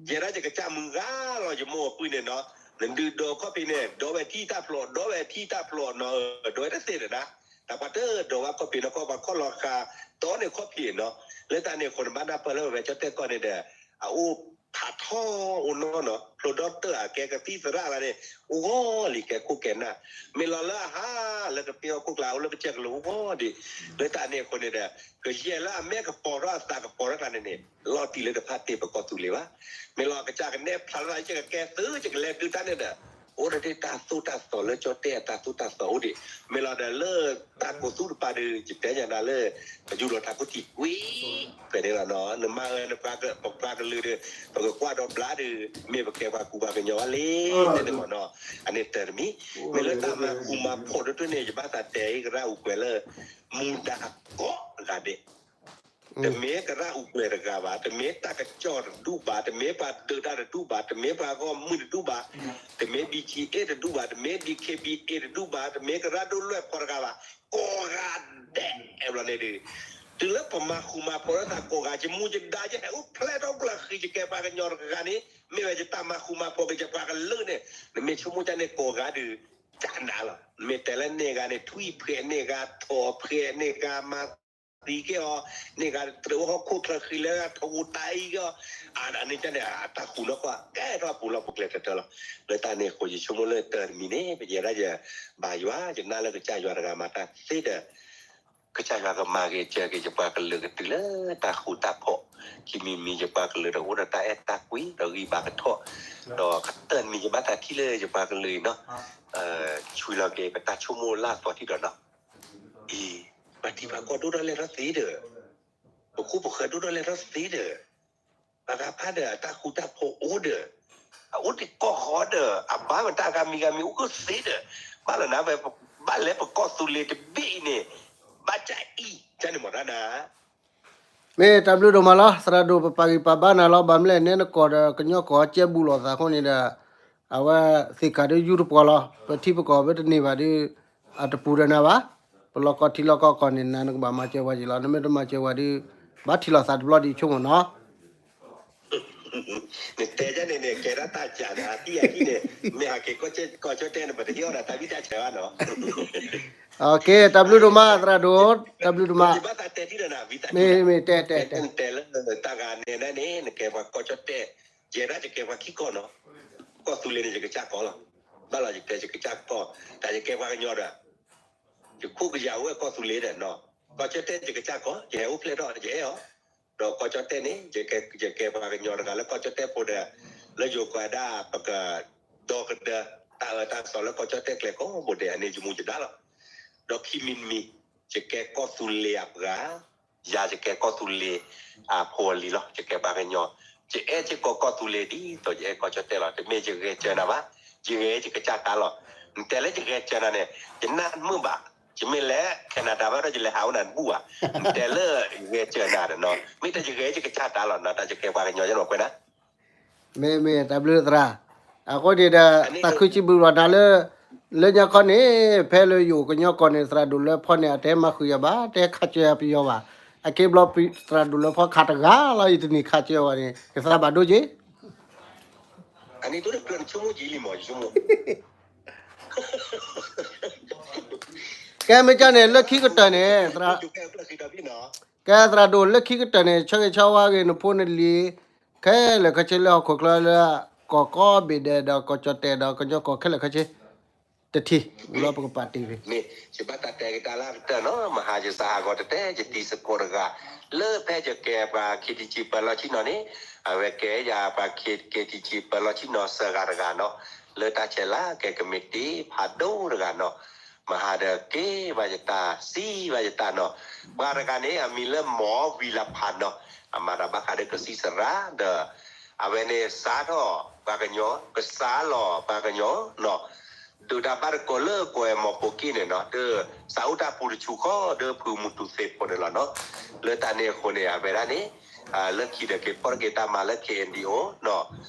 ယဲဒၣ်ယကစၢ်မုၢ်ဂၤလီၤ ယမိၢ်အပုၢ်န့ၣ်နီၤ နဒုးဒိးခီၣ်ဖံးန့ၣ် ဒိးဝဲထံတၢ်ဖျိး ဒိးဝဲထံတၢ်ဖျိးနီၤ ဒိးဝဲတသ့ဒီးနၤ တၢ်ပှၤတဒိးဝဲခီၣ်ဖံးနီၤ ခီၣ်ပှၤခီၣ်လီၤဃာ် တီန့ၣ်ခီၣ်ဖံးနီၤ လၢတၢ်န့ၣ်အဃိန့ၣ် ဘၣ်နၢ်ပၢၢ်လၢပဝဲကၠီၣ်တဲၣ်ကီၢ်န့ၣ်ဒီး အအိၣ်ဖးထီအိၣ်နီၤနီၤ ဖျိဒီတၢၢ်အကဲကသံၣ်သရၣ်လၢန့ၣ် အိၣ်ဂီၢ်လံကဲခိၣ်ကဲနၢ် မ့ၢ်လီၤလၢအဟး လၢကပ့ၢ်အီၣ်ခိၣ်ကျါ အိၣ်လၢကစၢၢ်ကလိၤအိၣ်ဂီၢ်ဒံး လၢတၢ်န့ၣ်အဃိန့ၣ်ဒီး ကယဲၢ်လၢအမဲာ်ကပီၤထီၣ်အသးကပီၤထီၣ်တၢ်န့ၣ်န့ၣ် လီၤတံၢ်လၢတဖၣ်တ့ၢ်ပကီၢ်သူလ့ၤဘၣ်. မ့ၢ်လီၤကစၢ်ကနဲၣ်ဖျါလၢ ယကကဲသု ယကလဲၤဒုးတၢ်န့ၣ်ဒီး အိၣ်ဒီးတၢ်သိၣ်တၢ်သီလၢကၠီၣ်တဲၣ်အတၢ်သိၣ်တၢ်သီအိၣ်ဒံး မ့ၢ်လီၤဒီးလၢတၢ်ကိးသူတပၤဒီး ယတဲညါနၤလၢ ပယူၤလီၤတၢ်ခိၣ်ထံးကွံာ် ဖဲန့ၣ်လီၤနီၤ နမၤအၢနပှၤကလုာ်ဒီး ပကကွၢ်ဒီးဘျါဒီး မ့ၢ်ပကဲပှၤကူပှၤကညီဘၣ်လံ တဲန့ၣ်မ့ၢ်နီၤ အန့ၣ်တၢ်တမံၤ မ့ၢ်လၢတၢ်မၤဃူမၤဖိးဒ်တန့ၣ် ယဘၣ်သးတဲအံၤ ကရၢ်အူကွဲၤလၢ မူဒါကိးဂၤဒဲး တမ့ၢ်ကရၢ်အူကွဲၤတဂၤဘၣ်, တမ့ၢ်တၢ်ကစီၣ်တဒူၣ်ဘၣ်, တမ့ၢ်ပှၤဒုးတၢ်တဒူၣ်ဘၣ်, တမ့ၢ်ပှၤဂီၢ်မုၢ်တဒူၣ်ဘၣ်, တမ့ၢ် ဘီခ့ဘီအ့ၣ် တဒူၣ်ဘၣ်, တမ့ၢ် ဘီခ့ဘီအ့ၣ် တဒူၣ်ဘၣ်, တမ့ၢ်ကရၢ်ဒိၣ်လွဲၢ်ဖီတဂၤဘၣ်, ကိးဂၤဒဲးဘျီန့ၣ်ဒီး တုၤလၢပမၤဃူမၤဖိးလၢသးကိးဂၤ, ယမူယဒါယဟဲအိၣ်ဖျဲၣ်ထီၣ်ကျၢၤဃံ ယကဲပှၤကညီတဂၤန့ၣ် မ့ၢ်ဝဲယတၢ်မၤဃူမၤဖိးက့ၤယပှၤကလုာ်န့ၣ်, နမ့ၢ်ဆိကမိၣ်တၢ်န့ၣ်ကိးဂၤဒီး ကနၤလီၤ. နမ့ၢ်တဲလၢန့ၢ်ဂၤန့ၣ် ထွံၣ်ဖှဲးန့ၢ်ဂၤ ထိးဖှဲးန့ၢ်ဂၤ မၤသံက့ၤအီၤ, န့ၢ်ဂၤတြဲၤအိၣ်ဟီၣ်ခိၣ်ချၢဃံလၢဂၤ ထိးဝူတၢ်အံၤက့ၤအီၤ, အန့ၣ်န့ၣ် အတၢ်ဃူနီၢ်ကီၢ် ကဲထီၣ်ပူၤလီၤပူၤကျဲတၢၢ်တၢၢ်လီၤ. လၢတၢ်န့ၣ်အဃိ ယဆိကမိၣ်လၢတၢ်တမံၤန့ၣ် ပယဲဒၣ်ယဘါယွၤ ယနာ်လၢကစၢ်ယွၤတဂၤမၤတၢ်သ့ဒီး ကစၢ်ယွၤကမၤက့ၤစၢၤက့ၤယပှၤကလုာ်ကတုၤလၢတၢ်ဃူတၢ်ဖိး, ခံမံၤမံၤယပှၤကလုာ်ဒီးအိၣ်ဒီးတၢ်အဲၣ်တၢ်ကွံ ဒီးဂံၢ်ဘါကထီၣ်, ဒီးကတၢၢ်တမံၤယဘၣ်သးထံၣ်လၢယပှၤကလုာ်အံၤနီၤ, ဆွံလီၤက့ၤပတၢ်ဆိကမိၣ်လၢအသီထံၣ်ဒီးနီၤ, အံၤ ပှၤထံပှၤကီၢ်ဒိၣ်ထီၣ်လဲၢ်ထီၣ်သ့ဒီး ပခိၣ်ပဃၢၤဒိၣ်ထီၣ်လဲၢ်ထီၣ်သ့ဒီး ပှၤဂၤဖးဒီးအတၢ်ဃူတၢ်ဖိးအိၣ်ဒီး အအိၣ်တ့ၢ်ကီၢ်ဃီဒီး အဘါဝဲတၢ်ဂၤမံၤဂၤမံၤအိၣ်ကသ့ဒီး ဘၣ်လၢနၤ ဘၣ်လဲၤပကီၢ်သူလ့ၤတဘ့ၣ်အံၤန့ၣ် ဘၣ်ကအံၤ ကန့ၣ်မ့ၢ်တၢ်နၤ မ့ၢ်တၢ်ဘျုးဒိၣ်မးလီၤ. သရၣ်ဒိၣ် ပပာ်ဂံၢ်ပာ်ဘါနၤလီၤ. ဘၣ်မနုၤလဲၣ် နဲနကိးဒီးကညီကီၢ်ကဲဘူးလိာ်သးအဃိန့ၣ်ဒီး အဝဲသ့ၣ်ကးဒုးယူတပှီၤလီၤ. ပထံပကီၢ်ဝဲတန့ၢ်ဘၣ်ဒီး အတပူၤဒီးနၤဘၣ်. ပလီၢ်ကီၢ်ထံလီၢ်ကီၢ်ကီၢ်န့ၣ် နၤနကဘၣ်မၤစၢၤဝဲက့ၤလီၤ. နမ့ၢ်တမၤစၢၤဝဲဒီး ဘၣ်ထံၣ်လိာ်သးတဘျီဒီးဆိကမိၣ်နီၤ. နတဲဒ်န့ၣ်န့ၣ် ကဲဒၣ်တၢ်စံးန့ၣ် အသံအသံန့ၣ် မ့ၢ်ဟးက့ၤကီၢ်ကၠီၣ်တဲၣ်န့ၣ် ပတဟ့ၣ်အီၣ်ဒၣ်တၢ်ဘံၣ်တၢ်ဆၢဘၣ်နီၤ. တၢ်ဘျုးဒိၣ်မး သရၣ်ဒိၣ် တၢ်ဘျုးဒိၣ်မး. မ့ၢ် မ့ၢ် တဲ တဲ တဲ တဲလၢတၢ်ဂၤန့ၣ်န့ၣ် နကဲပှၤကီၢ်ကၠီၣ်တဲၣ်, ယဲဒၣ်ယကဲပှၤခံကီၢ်နီၤ. ကီၢ်သူလ့ၤန့ၣ် ယကစၢ်ကီၢ်လီၤ. ဘၣ်လီၤယတဲယကစၢ်ကီၢ်, တၢ်ယကဲပှၤကညီဒီး ယခိၣ်ကယၤအိၣ်ဝဲကီၢ်သူလ့ၤဒီးနီၤ. ကီၢ်ကၠီၣ်တဲၣ်ယကစၢ်ကီၢ် ယဟဲအိၣ်ဖျဲၣ်ထီၣ် ယအဲၣ်အီၤ, ဒီးကီၢ်ကၠီၣ်တဲၣ်န့ၣ် ယကဲပှၤကညီတဂၤလၢကီၢ်ကၠီၣ်တဲၣ်ဖိဒီး လၢယိၤကီးဒၣ်ပကဒီကဒၢ တၢ်အၢတၢ်သီလၢကီၢ်ကၠီၣ်တဲၣ်ကျဲကိးဘိဒဲး အန့ၣ်ယမူယဒါလီၤ. ဒီးခံမံၤတမံၤ ယကဲကီၢ်သူလ့ၤအပှၤ, ယၤယကဲကီၢ်သူလ့ၤအဖိအလံၤလီၤ. ယကဲပှၤကညီ, ယအဲၣ်ယကီၢ်ကီၢ်သူလ့ၤဒ်သိးယအဲၣ်ကီၢ်ကၠီၣ်တဲၣ်လီၤ. တမ့ၢ်ယဂဲၤစၢၤနၤဘၣ်, ယဂဲၤယကစၢ်ကါလီၤ. နတဲလၢယဂဲၤစၢၤနၤန့ၣ် ယနၢ်မုာ်ဘၣ်, ယမ့ၢ်လဲၤ Canada ဘၣ်ဒီးယလဲၤဟးအိၣ်နၤတဘူၣ်ဘၣ်. နတဲလၢယဂဲၤစၢၤနၤဒီးနီၤ မ့ၢ်တယဂဲၤယကစၢ်ကါလီၤနီၤ တၢ်ယကဲပှၤကညီယဲၢ်နီၤကွဲးနၤ မ့ၢ် မ့ၢ် တၢ်ဘျုးသရၣ်, အဃိန့ၣ်ဒီး သးခုစံးဘျုးဘၣ်နၤလၢ လၢညါခီန့ၣ် ဖဲလၢယိၤကညီကီၢ်န့ၣ် သရၣ်ဒိၣ်လၢဖီန့ၣ် အတဟဲမၤဃုာ်ယၤဘၣ် တဟဲခးစၢၤယၤပယီၤဘၣ်. အက့ဘျီ သရၣ်ဒိၣ်လၢဖီခးတဂၤလီၤ ယတနံၤခးစၢၤဝဲန့ၣ် ယသးဘၣ်ဒိက့ၤ ကဲမ့ၢ်ကန့ၣ် လၢခံကတၢၢ်န့ၣ် ကဲသရၣ်ဒိၣ်လၢခံကတၢၢ်န့ၣ် ဆၢဂ့ၤဆၢဝါဂ့ၤ နဖိနလံၤ ခဲလၢာ်ခဲဆ့လၢဟီၣ်ခိၣ်ချၢလၢ ကီၢ်ကိးဘ့ၣ်ဒဲးဒီးကီၢ်ကၠီၣ်တဲၣ်ဒီးကညီကီၢ်ခဲလၢာ်ခဲဆ့ တထံၣ် ဝံၤလီၤပကပာ်တ့ၢ်ဂ့ၤ မ့ၢ်ယဘၣ်သးတဲက့ၤတၢ်လၢအကတၢၢ်နီၤ မဟါယသးဟးဂီၤတတဲ ယတံၤသကိးတဂၤ လၢဖဲယကဲပှၤ KTG ပၢၤလီၢ်ဆ့ၣ်နီၤန့ၣ် အဝဲကဲယၤပှၤ KTG ပၢၤလီၢ်ဆ့ၣ်နီၤစှၤဂၤတဂၤနီၤ လၢတၢ်ဆဲးလၢကဲကမံးတံဖးဒိၣ်တဂၤနီၤ မဟါဒီးက့ၤဘၣ်ယတၢ် စံးဘၣ်ယတၢ်နီၤ ပှၤတဂၤန့ၣ် အမံၤလၢမီၢ်ဝံၤလးဖးနီၤ အမၤတၢ်ဘၣ်ဃးဒီးကသံၣ်သရၣ်ဒီး အဝဲန့ၣ်စးထီၣ်ပှၤကညီ ကစးလီၤပှၤကညီနီၤ ဒုၣ်ဒါဘၣ်တကိးလၢကိးအဲၣ်မီၢ်ပိာ်က့ၣ်န့ၣ်နီၤ ဒီးစးအိၣ်တၢ်ပူၤတဆူဃီဒီးဖုမူတူၤသ့ၣ်ဖိန့ၣ်လီၤနီၤ လၢတၢ်န့ၣ်အဃိန့ၣ် အဝဲဒၣ်န့ၣ် လၢခံဒီးက့ၤဖီၣ်တက့ၤတၢ်မၤလၢ KNDO နီၤ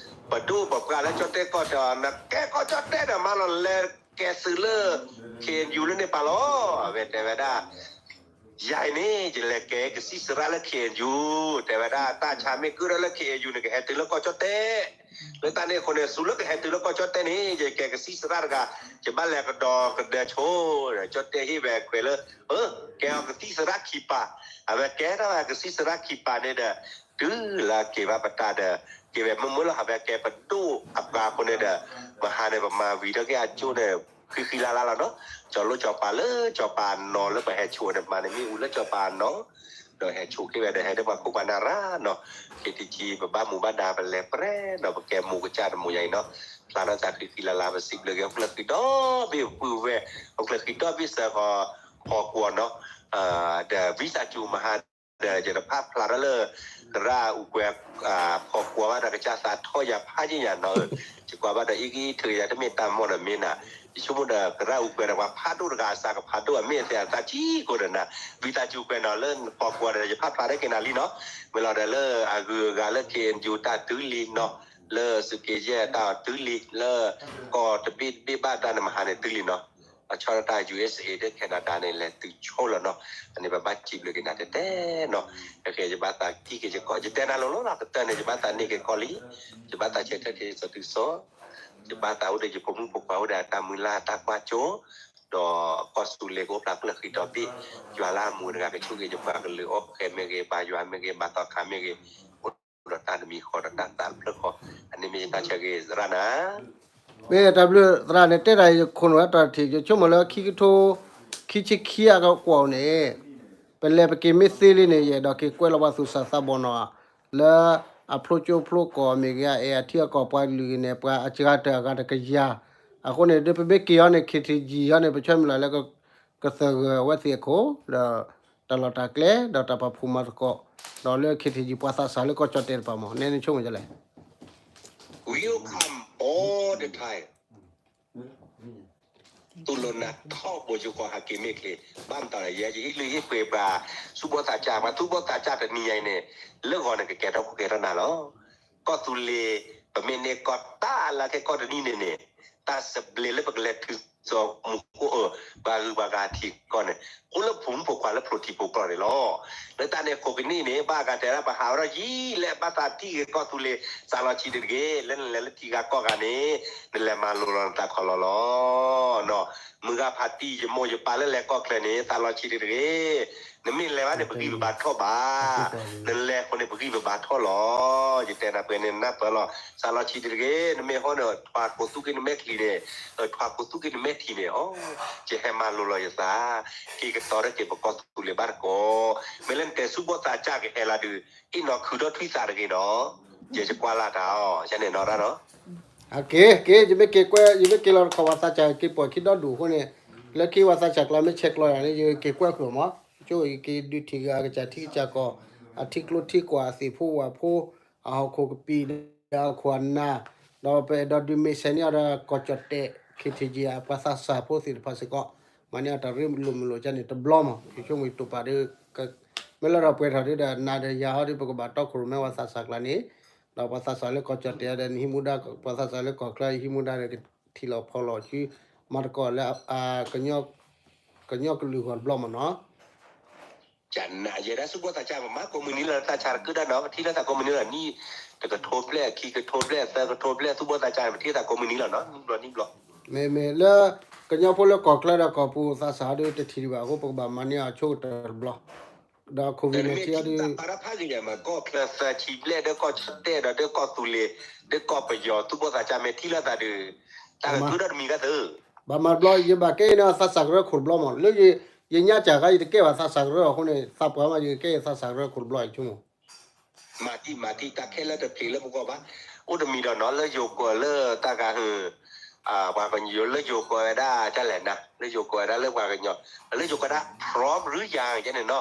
ပဒိၣ်ပပှၢ်လၢကၠီၣ်တဲၣ်ကီၢ်ဒီး နကဲကီၢ်ကၠီၣ်တဲၣ်ဒီး မၤလီၤလဲၤကဲသုးလၢ KNU လၢန့ၣ်ပာ်လီၤ အဝဲတဲဝဲဒၣ် ယၤအံၤန့ၣ် ယလဲၤကဲကသံၣ်သရၣ်လၢ KNU တဲဝဲဒၣ် တၢ်ဆါမ့ၢ်ကုၢ်ထီၣ်လၢ KNU န့ၣ် ကဟဲတုၤလၢကီၢ်ကၠီၣ်တဲၣ် လၢတၢ်န့ၣ်အဃိန့ၣ် ဆူလၢကဟဲတုၤလၢကီၢ်ကၠီၣ်တဲၣ်န့ၣ် ယကဲကသံၣ်သရၣ်တဂၤ ယဘၣ်လဲၤကဒီးကဒၢဆိ ကၠီၣ်တဲၣ်ဟ့ၣ်ဝဲခွဲးလၢ ကဲအီၤကသံၣ်သရၣ်ခံပၤ အဝဲကဲထီၣ်ဝဲကသံၣ်သရၣ်ခံပၤန့ၣ်ဒီး တုၤလၢက့ၤဘၣ်ပတၢ်ဒီး က့ၤဝဲမုာ်မုာ်လီၤ အဝဲကဲပဒိၣ်အပှၤအဃိန့ၣ်ဒီး မဟါန့ၣ် ပမၤဝံၤထီၣ်က့ၤအကၠိန့ၣ် ဃံဃံလၤလၤလီၤနီၤ ကၠီၤလိၣ်ကၠီၤပၤလၢကၠီၤပၤအနီၤလၢပဟဲဆိးန့ၣ် မၤန့ၣ်မ့ၢ်အူလၢကၠီၤပၤအနီၤ ဒီးဟဲဆိးက့ၤဝဲဒီးဟဲဒၣ်ပှၤခိၣ်ပှၤနၢ်ရၣ်နီၤ KTG ပဘၣ်မူဘၣ်ဒါပလဲၤပြဲးဒီးပကဲမိၢ်ကစၢ်တမိၢ်ညါအံၤနီၤ ဖျါထီၣ်သးဃံဃံလၤလၤ ပစံးဘျုးက့ၤ ဟီၣ်ခိၣ်ချၢဃံဒီဘ့ၣ် ပုၢ်ဝဲၢ် ဟီၣ်ခိၣ်ချၢဃံဒီဘ့ၣ်စၢဃီၤ ဖီကွီၤနီၤ ဒီးဝံသးစူၤမဟါဒီး ယတဖးဖျါထီၣ်လၢ သရၣ်အူကွဲၤ ဖီကွီၤဘၣ်ဒီးကစၢ်သးထီၣ်ယၤဖးယံာ်ယၤနီၤ ယကွၢ်ဘၣ်ဒီးအံၤဂံၢ်ထုးယၤတမ့ၢ်တၢ်မီၢ်ဒီးမ့ၢ်နၤ ယဆိကမိၣ်ဒီးသရၣ်အူကွဲၤဒီးပှၤဖးဒိၣ်တဂၤအသးကဖးဒိၣ်အမ့ၢ်အသးကံကိးဒီးနၤ ဝံသးစူၤကွဲၤနီၤလၢဖီကွီၤဒီးယဖးဖျါထီၣ်က့ၤနၤလံနီၤ မ့ၢ်လီၤဒီးလၢအဂုၤအဂၤလၢ KNU တၢ်တုၤလံနီၤ လၢသုးက့ယဲၢ်တၢ်တုၤလံ လၢကီၢ်တဘ့ၣ်တဘ့ၣ်ဘၣ်တၢ်န့ၣ်မဟါန့ၣ်တုၤလံနီၤ အဆီတၢ် USA ဒီး Canada န့ၣ် လဲၤတုၤဆိလီၤနီၤ အန့ၣ်ပဘၣ်စံးဘျုးက့ၤနၤတဲတဲနီၤ အဃိယဘၣ်သးထံၣ်က့ၤယကီၢ် ယတဲနၤလိၤလိၤလီၤ ကတၢၢ်န့ၣ် ယဘၣ်သးန့ၢ်က့ၤကီၢ်လံ ယဘၣ်သးဆဲးထၢၣ်က့ၤစီၤတုၤစီၤ ယဘၣ်သးအိၣ်ဒီးယဖိမုၣ်ဖိခွါအိၣ်ဒီးတၢ်မုၢ်လၢ်တၢ်ကွၢ်စိ ဒီးကီၢ်သူလ့ၤကအိၣ်ဖျါဖျၢၣ်ဃံဒီဘ့ၣ် ယွၤလၢအမူတဂၤကဆိၣ်ဂ့ၤယပှၤကလုာ်အီၣ်ဃဲမ့ၢ်ဂ့ၤ ဘါယွၤမ့ၢ်ဂ့ၤ ဘါသီခါမ့ၢ်ဂ့ၤ အိၣ်ဒီးတၢ်တမံၤဃီဒီးတၢ်သးဖျၢၣ်ဃီ အန့ၣ်မ့ၢ်ယတၢ်ဆၢဂ့ၤသရၣ်နၤ မ့ၢ်တၢ်ဘျုးသရၣ်န့ၣ် တဲတၢ်ယခိၣ်နူာ်အတီၤတထံၣ် ယဆိကမိၣ်လၢခံကထိ ခံဆံခံအကကွီၢ်န့ၣ် ပလဲၤပက့ၤမ့ၢ်သ့လံန့ၣ် ယအဲၣ်ဒိးက့ၤကွဲးလီၤပှၤသူၣ်စၢ်သးဘီၣ်နီၤ လၢအဖျိကၠိဖျိကီၢ်မ့ၢ်ဂ့ၤ အအဲၣ်အထံအကီၢ်ပှၤကလုာ်ဂ့ၤန့ၣ် ပှၤအစှၤတၢၢ်အဂၤတကယၤ အဃိန့ၣ် ဒ်ပမ့ၢ်က့ၤအီၤန့ၣ် KTG အီၤန့ၣ် ပဆၢမုၢ်လၢ်လၢ ကသဂၢၢ်အဝဲသ့ၣ်အခိၣ် ဒီးတၢ်လီၢ်တၢ်ကျဲ ဒီးတၢ်ပာ်ဖှိၣ်မၤသကိး ဒီးလၢ KTG ပှၤသးစၢ်လၢကီၢ်ကၠီၣ်တဲၣ်တဖၣ်မး နဲနဆိကမိၣ်ဒ်လဲၣ် We welcome all the time. သူၣ်လီၤနးထီဘိယိၤကီၢ်ဟးက့ၤမ့ၢ်ချ့ ဘၣ်မတၤလဲၣ် ယဲယဟ့ၣ်လုၢ်ဟ့ၣ်ပှ့ၤပှၤ သူၣ်ဘီၣ်သးစၢ် ပှၤသူၣ်ဘီၣ်သးစၢ်တနံၤညါအံၤန့ၣ် လၢဂီၤန့ၣ် ကကဲထီၣ်ခိၣ်ကဲထီၣ်နၢ်လီၤ. ကီၢ်သူလ့ၤ ပမ့ၢ်န့ၢ်ကီၢ်တၢ်လၢခဲကီၢ်တနံၤန့ၣ်န့ၣ် တၢ်သဘျ့လၢပကလဲၤထုး စီၤမူခိၣ်အၢ ပှၤဂုၤပှၤဂၤထံကီၢ်န့ၣ် အိၣ်လၢဖိမုၣ်ဖိခွါလၢဖျိထံဖိကျိာ်န့ၣ်လီၤ. လၢတၢ်န့ၣ်အဃိကန့ၣ်န့ၣ် ဘၣ်ကတဲဒၣ်ပဟးဝဲဒၣ်ယံာ်လဲၣ် ဘၣ်သးထံၣ်ဂ့ၤကီၢ်သူလ့ၤ သးလီဆံးဒံးတဂ့ၤ လၢနလဲၤလၢထံဂၤကီၢ်ဂၤန့ၣ် နလဲၤမၤလိလီၤနသးခီလီၤလီၤ. မုၢ်ဂၤဖးတံၢ် ယမိၢ်ယပၢ်လၢလဲၤကီၢ်ချၢန့ၣ် သးလီဆံးဒံးတဂ့ၤ နမ့ၢ်လဲၤဘၣ်န့ၣ် ပဂံၢ်ပဘါထီၣ်ဘၣ်, နလဲၤအဃိန့ၣ် ပဂံၢ်ပဘါထီၣ်လီၤ. ယတဲနၤပှဲၤန့ၣ်နၢ်ပၢၢ်လီၤ. သးလီဆံးဒံးတဂ့ၤ နမ့ၢ်ဟီန့ၣ် ထွါကိးသူၣ်က့ၤနမဲာ်ချံန့ၣ်, ထွါကိးသူၣ်က့ၤနမဲာ်ထံန့ၣ်, ယဟဲမၤလိလီၤယသး, က့ၤကတီၤတက့ၤပကီၢ်သူလ့ၤဘၣ်တကိး, မ့ၢ်လၢနတဲဆူၣ်ဘီၣ်သးစၢ်ကဟဲလီၤဒုး, အ့ၣ်နီၤခုထီၣ်ထွံၣ်သးတဂ့ၤနီၤ, ယကွၢ်လၢ်တၢ်အီၤ ယန့ၣ်နီၤရၣ်နီၤ က့ၤ က့ၤ ယမ့ၢ်က့ၤကွဲ ယမ့ၢ်က့ၤလီၤတခီ ပှၤသးစၢ်က့ၤပိာ်ခံဒီဒူၣ်အဃိန့ၣ်, လၢခံပှၤသးစၢ်ကျါမ့ၢ်ဆဲးကျိးယၤန့ၣ် ယက့ၤကွဲဃုာ်မး, ကၠိယက့ၤဒုးထံၣ်ဂ့ၤအကစၢ်ထံကစၢ်ကီၢ်, အထံကျိထံကွၢ် အသ့ၣ်ဖိဝၣ်ဖိ, အဟီၣ်ခိၣ်ကပံာ်ဒီးအခိၣ်အနၢ်, ဒီးပအဲၣ်ဒိးဒုးမ့ၢ်ဆဲးန့ၢ်အီၤဒီး ကီၢ်ကၠီၣ်တဲၣ် ခ့ထံကံ အပှၤသးစၢ်ဖိသ့ၣ်တဖၣ်စ့ၢ်ကီး, မၤန့ၢ်အတၢ်ရ့လိာ်မုာ်လိာ်ကန့ၣ် တဘျီမး ယဆိကမိၣ်ယတိာ်ပာ်ဒီး မ့ၢ်လၢဒီးပှဲၤထီၣ်ဒုဒီး နၤဒီးယၤဟီဒု ပကဘၣ်တီခိၣ်ရိၣ်မဲပှၤသးစၢ်ကျါန့ၣ်, ဒီးပှၤသးစၢ်လၢကီၢ်ကၠီၣ်တဲၣ်ဒီး နဟံးမူဒါ ပှၤသးစၢ်လၢကီၢ်ချၢ ယဟံးမူဒါဒီး ကထံၣ်လိာ်ဖီၣ်လိာ်ဆူ မၤသကိးလၢ ကညီကလုာ်ဂီၢ်တဘျီမးနီၤ ယနယဲဒၣ်ဆူၣ်ဘီၣ်သးစၢ် ပမၤကိးမုၢ်နံၤလီၤ သးစၢ်တကုၢ်ဒၣ်နီၤ ပထံၣ်လၢသးကိးမုၢ်နံၤလီၤ နံၣ်တကထိဘျဲၣ် ခံကထိဘျဲၣ် သၢကထိဘျဲၣ် ဆူၣ်ဘီၣ်သးစၢ်န့ၣ် ပထံၣ်သးကိးမုၢ်နံၤလီၤနီၤ နံၣ်ဘျီနံၣ်ဘျီ မ့မ့ၢ်လၢ ကညီဖိလၢကီၢ်ချၢဒီးကီၢ်ပူၤသးစၢ်ဒီးတထံၣ်ဒံးဘၣ်အဃိ ပကဘၣ်မၤန့ၢ်အီၤဆိကတၢၢ်တဘျီ, ဒီးခိၣ်ဝံၣ်န့ၣ်ထံအီၤဒီး ပာ်ဖးဂ့ၤဒ်မး ကီၢ်ချၢသၢဆံဘျဲၣ် ဒီးကီၢ်ကၠီၣ်တဲၣ်ဒီး ဒီးကီၢ်သူလ့ၤ ဒီးကီၢ်ပယီၤ ဆူၣ်ဘီၣ်သးစၢ် မ့ၢ်ထံၣ်လိာ်သးဒီး တၢ်ကကုၢ်ဒီးတမံၤဂၤသု ဘၣ်မၤတဘျီ ယဘၣ်ကဲအံၤန့ၣ် သးစၢ်ကရၢခိၣ်တဘျီမး လၢ ယညါစၢ်ခါ ယတကဲဘၣ်သးစၢ်ကရၢအဃိန့ၣ် သးပှၢ်မး ယကကဲအံၤသးစၢ်ကရၢခိၣ်တဘျီအံၤဆိကမိၣ် မၤတံၢ်မၤတံၢ် တၢ်ခဲလၢာ်တဖျံးလၢပဂီၢ်ဘၣ်, အိၣ်တမံၤဒီးနီၤ လၢယိၤကီၢ်လၢတၢ်ဂၤဟုၣ်, ပှၤကညီလၢယိၤကီၢ်ဝဲဒၣ် တၢ်လဲၣ်နၤ လၢယိၤကီၢ်ဝဲဒၣ်လၢပှၤကညီ, လၢယိၤကီၢ်ဒၣ် from ရူယၤ ယဲန့ၣ်နီၤ,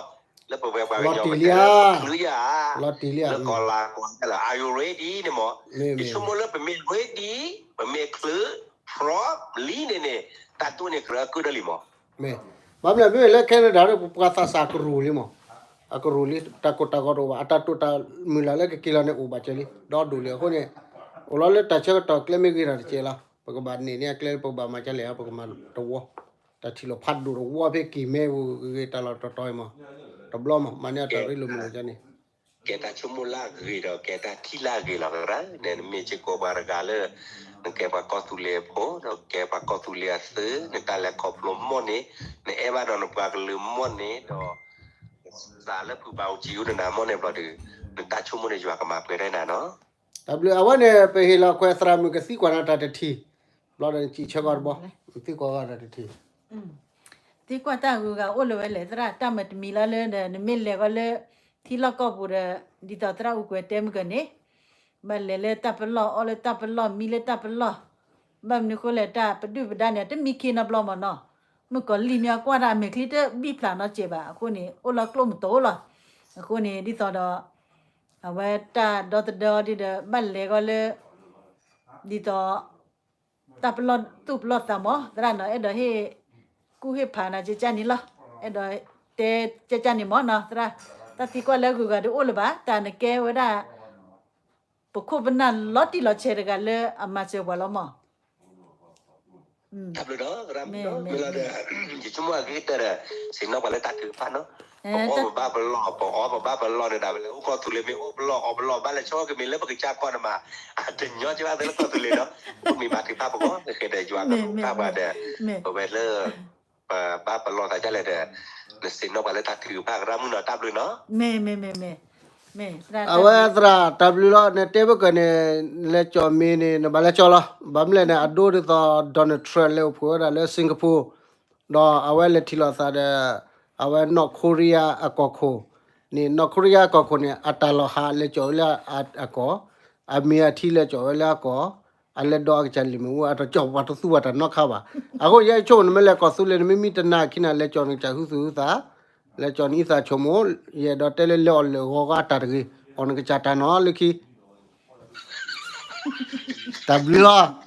လၢပဝဲပှၤကညီပတဲလၢပချုးယၤ, လၢကီၢ်လၤကီၢ်လၢ are you ready န့ၣ်မး, ယဆိကမိၣ်လၢပမ့ၢ် ready ပမ့ၢ်ချုး from လံန့ၣ်န့ၣ် တၢ်တိၢ်န့ၢ်ကရၢအကုၢ်ဒီးလံမး မ့ၢ်, ဘၣ်မနုၤမ့မ့ၢ်လၢ Canada ဒီးပှၤသးစၢ်ကရူၢ်လံမး, အကရူၢ်လံ တၢ်ကိၢ်တၢ်ဂီၤတအိၣ်ဘၣ် အတၢ်တိာ်တၢ်မုၢ်လၢ်လၢကက့ၤလီၤန့ၣ်အိၣ်ဘၣ်စၢၤလံ ဒီဒူၣ်လံအဃိန့ၣ်, အိၣ်လီၤလၢတၢ်ဆၢကတီၢ်ကျဲမ့ၢ်ဂ့ၤထီၣ်တကဲလီၤ ပကဘၣ်န့ၢ်န့ၢ်အကျဲလၢပကဘၣ်မၤကလဲၣ် ပကမၤတဝီ, တၢ်ထံၣ်လိာ်ဖးဒိၣ်တဝီဖဲက့ၤမဲပူၤဂ့ၤတၢ်လီၢ်တတီၤအံၤမး, တဘျီမး မၤန့ၢ်အတၢ်ရ့လိာ်မုာ်လိာ်ကန့ၣ် ကဲတၢ်ဆိကမိၣ်လၢအဂ့ၤဒီး ကဲတၢ်ထံၣ်လၢအဂ့ၤလီၤကရၢ, နမ့ၢ်စ့ၢ်ကီးပှၤတဂၤလၢ နကဲပှၤကီၢ်သူလ့ၤအဖိ ဒီးကဲပှၤကီၢ်သူလ့ၤအသုး နတၢ်လဲၤခီဖျိမီၢ်န့ၣ် နအဲၣ်ဘၣ်ဒီးနပှၤကလုာ်မီၢ်န့ၣ်ဒီး နသးလၢဖုဘၣ်အိၣ်ကံအိၣ်နနၤမီၢ်န့ၣ်ဘျီဒီး နတၢ်ဆိကမိၣ်န့ၣ်ယွၤကမၤပှဲၤဒၣ်နၤနီၤ. တၢ်ဘျုးအဝဲန့ၣ် ပဟ့ၣ်လီၤခွဲးသရၣ်မုၣ်ကသံကွၢ်နၤတၢ်တထံၣ်, ဘျီဒီးနစံးဆၢကီးတဘျီ, နသံကွၢ်ကီးတၢ်တထံၣ် သံကွၢ်တၢ်ဂုၤဂၤအိၣ်လၢၤဝဲလဲၣ် သရၣ် တၢ်မၤတမံၤလီၤလၢဒီး နမ့ၢ်လဲၤဃီလၢ ထံလီၢ်ကီၢ်ပူၤဒီး ဒ်သိးသရၣ်အူကွဲၤတဲမုၢ်ကၢန့ၣ် ဘၣ်လဲၤလၢတၢ်ပလီၢ် အီၣ်လၢတၢ်ပလီၢ် မံလၢတၢ်ပလီၢ်, ဘၣ်မနုၤဃိလဲၣ် တၢ်ပဒုၣ်ပဒါန့ၣ် တမံခ့နီတဘျီမးနီၤ, မုၣ်ကီၤလံၢ်မ့ၢ်အကွၢ်တၢ်အမဲာ်ချံတဘံၣ်ဖျါနီတစဲးဘၣ် အဃိန့ၣ် အိၣ်လီၤကျိၣ်မုၢ်တိၤလီၤ, အဃိန့ၣ် ဒ်သိးဒီး အဝဲတၢ်ဒီသဒၢအီၤဒ်ဒီး ဘၣ်လဲၤဃီလၢ ဒ်သိး တၢ်ပလီၢ်သူၣ်ပလီၢ်သးမး သရၣ်နီၤ အဲၣ်ဒိးဟ့ၣ်ကူၣ်ဟ့ၣ်ဖးနၤကကၢ်န့ၣ်လီၤ, အဲၣ်ဒိးတဲကကၢ်န့ၣ်မးနီၤ သရၣ်, တၢ်သံကွၢ်လၢဂုၤဂၤဒုးအိၣ်လၢၤဘၣ် တၢ်နကဲဝဲဒၣ် ပခိၣ်ပနၢ်လီၤတံၢ်လီၤဆဲးတဂၤလၢအမၤစၢၤပှၤလီၤမး တၢ်ဘျုးဒီး မ့ၢ်လီၤဒီး ယဆိကမိၣ်အဂ့ၤကတၢၢ်ဒီး ဆ့ၣ်နီၤပှၤလၢတၢ်ထုကဖၣ်နီၤ, ပအီၣ်ပဘၣ်ပလီၢ် ပအီပဘၣ်ပလီၢ်န့ၣ်ဒၣ်ဝဲလၢအိၣ်ကီၢ်သူလ့ၤမ့ၢ်အိၣ်ပလီၢ်အီပလီၢ်ဘၣ်လဲၤဆီကမ့ၢ်လၢပကစၢ်ကီၢ်န့ၣ်မး, တညီကဘၣ်သ့လၢကီၢ်သူလ့ၤနီၤ, မ့ၢ်မၤထုကဖၣ်ပဂီၢ် ကဃဲၤဒီးယွၤကထုကဖၣ်ပှၤဒီး ပဝဲလၢ ပဘၣ်ပလီၢ်သးဒ်လဲၣ်ဒီး နဆ့ၣ်နီၤပှၤလၢတၢ်ထုကဖၣ်ကရၢမုၢ်နီၤ တၢ်ဘျုးနီၤ မ့ၢ် မ့ၢ် မ့ၢ် မ့ၢ် အဝဲသရၣ်တၢ်ဘျုးလီၤ နတဲဘၣ်ကၢၢ်န့ၣ် လဲၤကၠီၣ်မ့ၢ်န့ၣ် နဘၣ်လဲၤကၠီၣ်လီၤ ဘၣ်မနုၤလဲၣ်န့ၣ် အဒိဒ်သိး Donald Trump လဲၤအိၣ်ဖှိၣ်ဝဲဒၣ်လၢ Singapore ဒီးအဝဲလဲၤထံၣ်လိာ်သးဒီး အဝဲ North Korea အကီၢ်ခိၣ်န့ၣ် North Korea အကီၢ်ခိၣ်န့ၣ် အတၢ်လီၤဟးလဲၤကၠီၣ်ဝဲလၢအကီၢ်, အမ့ၢ်အထံလဲၤကၠီၣ်ဝဲလၢအကီၢ်, အလဲၤဒီးအကစၢ်လံာ်မ့ၣ်အူ အတကၠီၣ်ပှၤတသူၣ်ပှၤတၢ်နီတခါဘၣ်. အဃိယဲဆိကမိၣ် နမ့ၢ်လဲၤကီၢ်သူလ့ၤ နမ့ၢ်မံတနၤခံနၤ လဲၤကၠီၣ်နကစၢ်ဟုသူၣ်ဟုသး, လဲၤကၠီၣ်နအံသၣ်ဆိကမိၣ်, ယအဲၣ်ဒိးတဲလၢလဲၤအီၣ်လၢာ်ဂီၤဂီၤအတၢ်တဂ့ၤ, အီၣ်နကစၢ်တၢ်နီၤလၢခံ တၢ်ဘျုးလီၤ.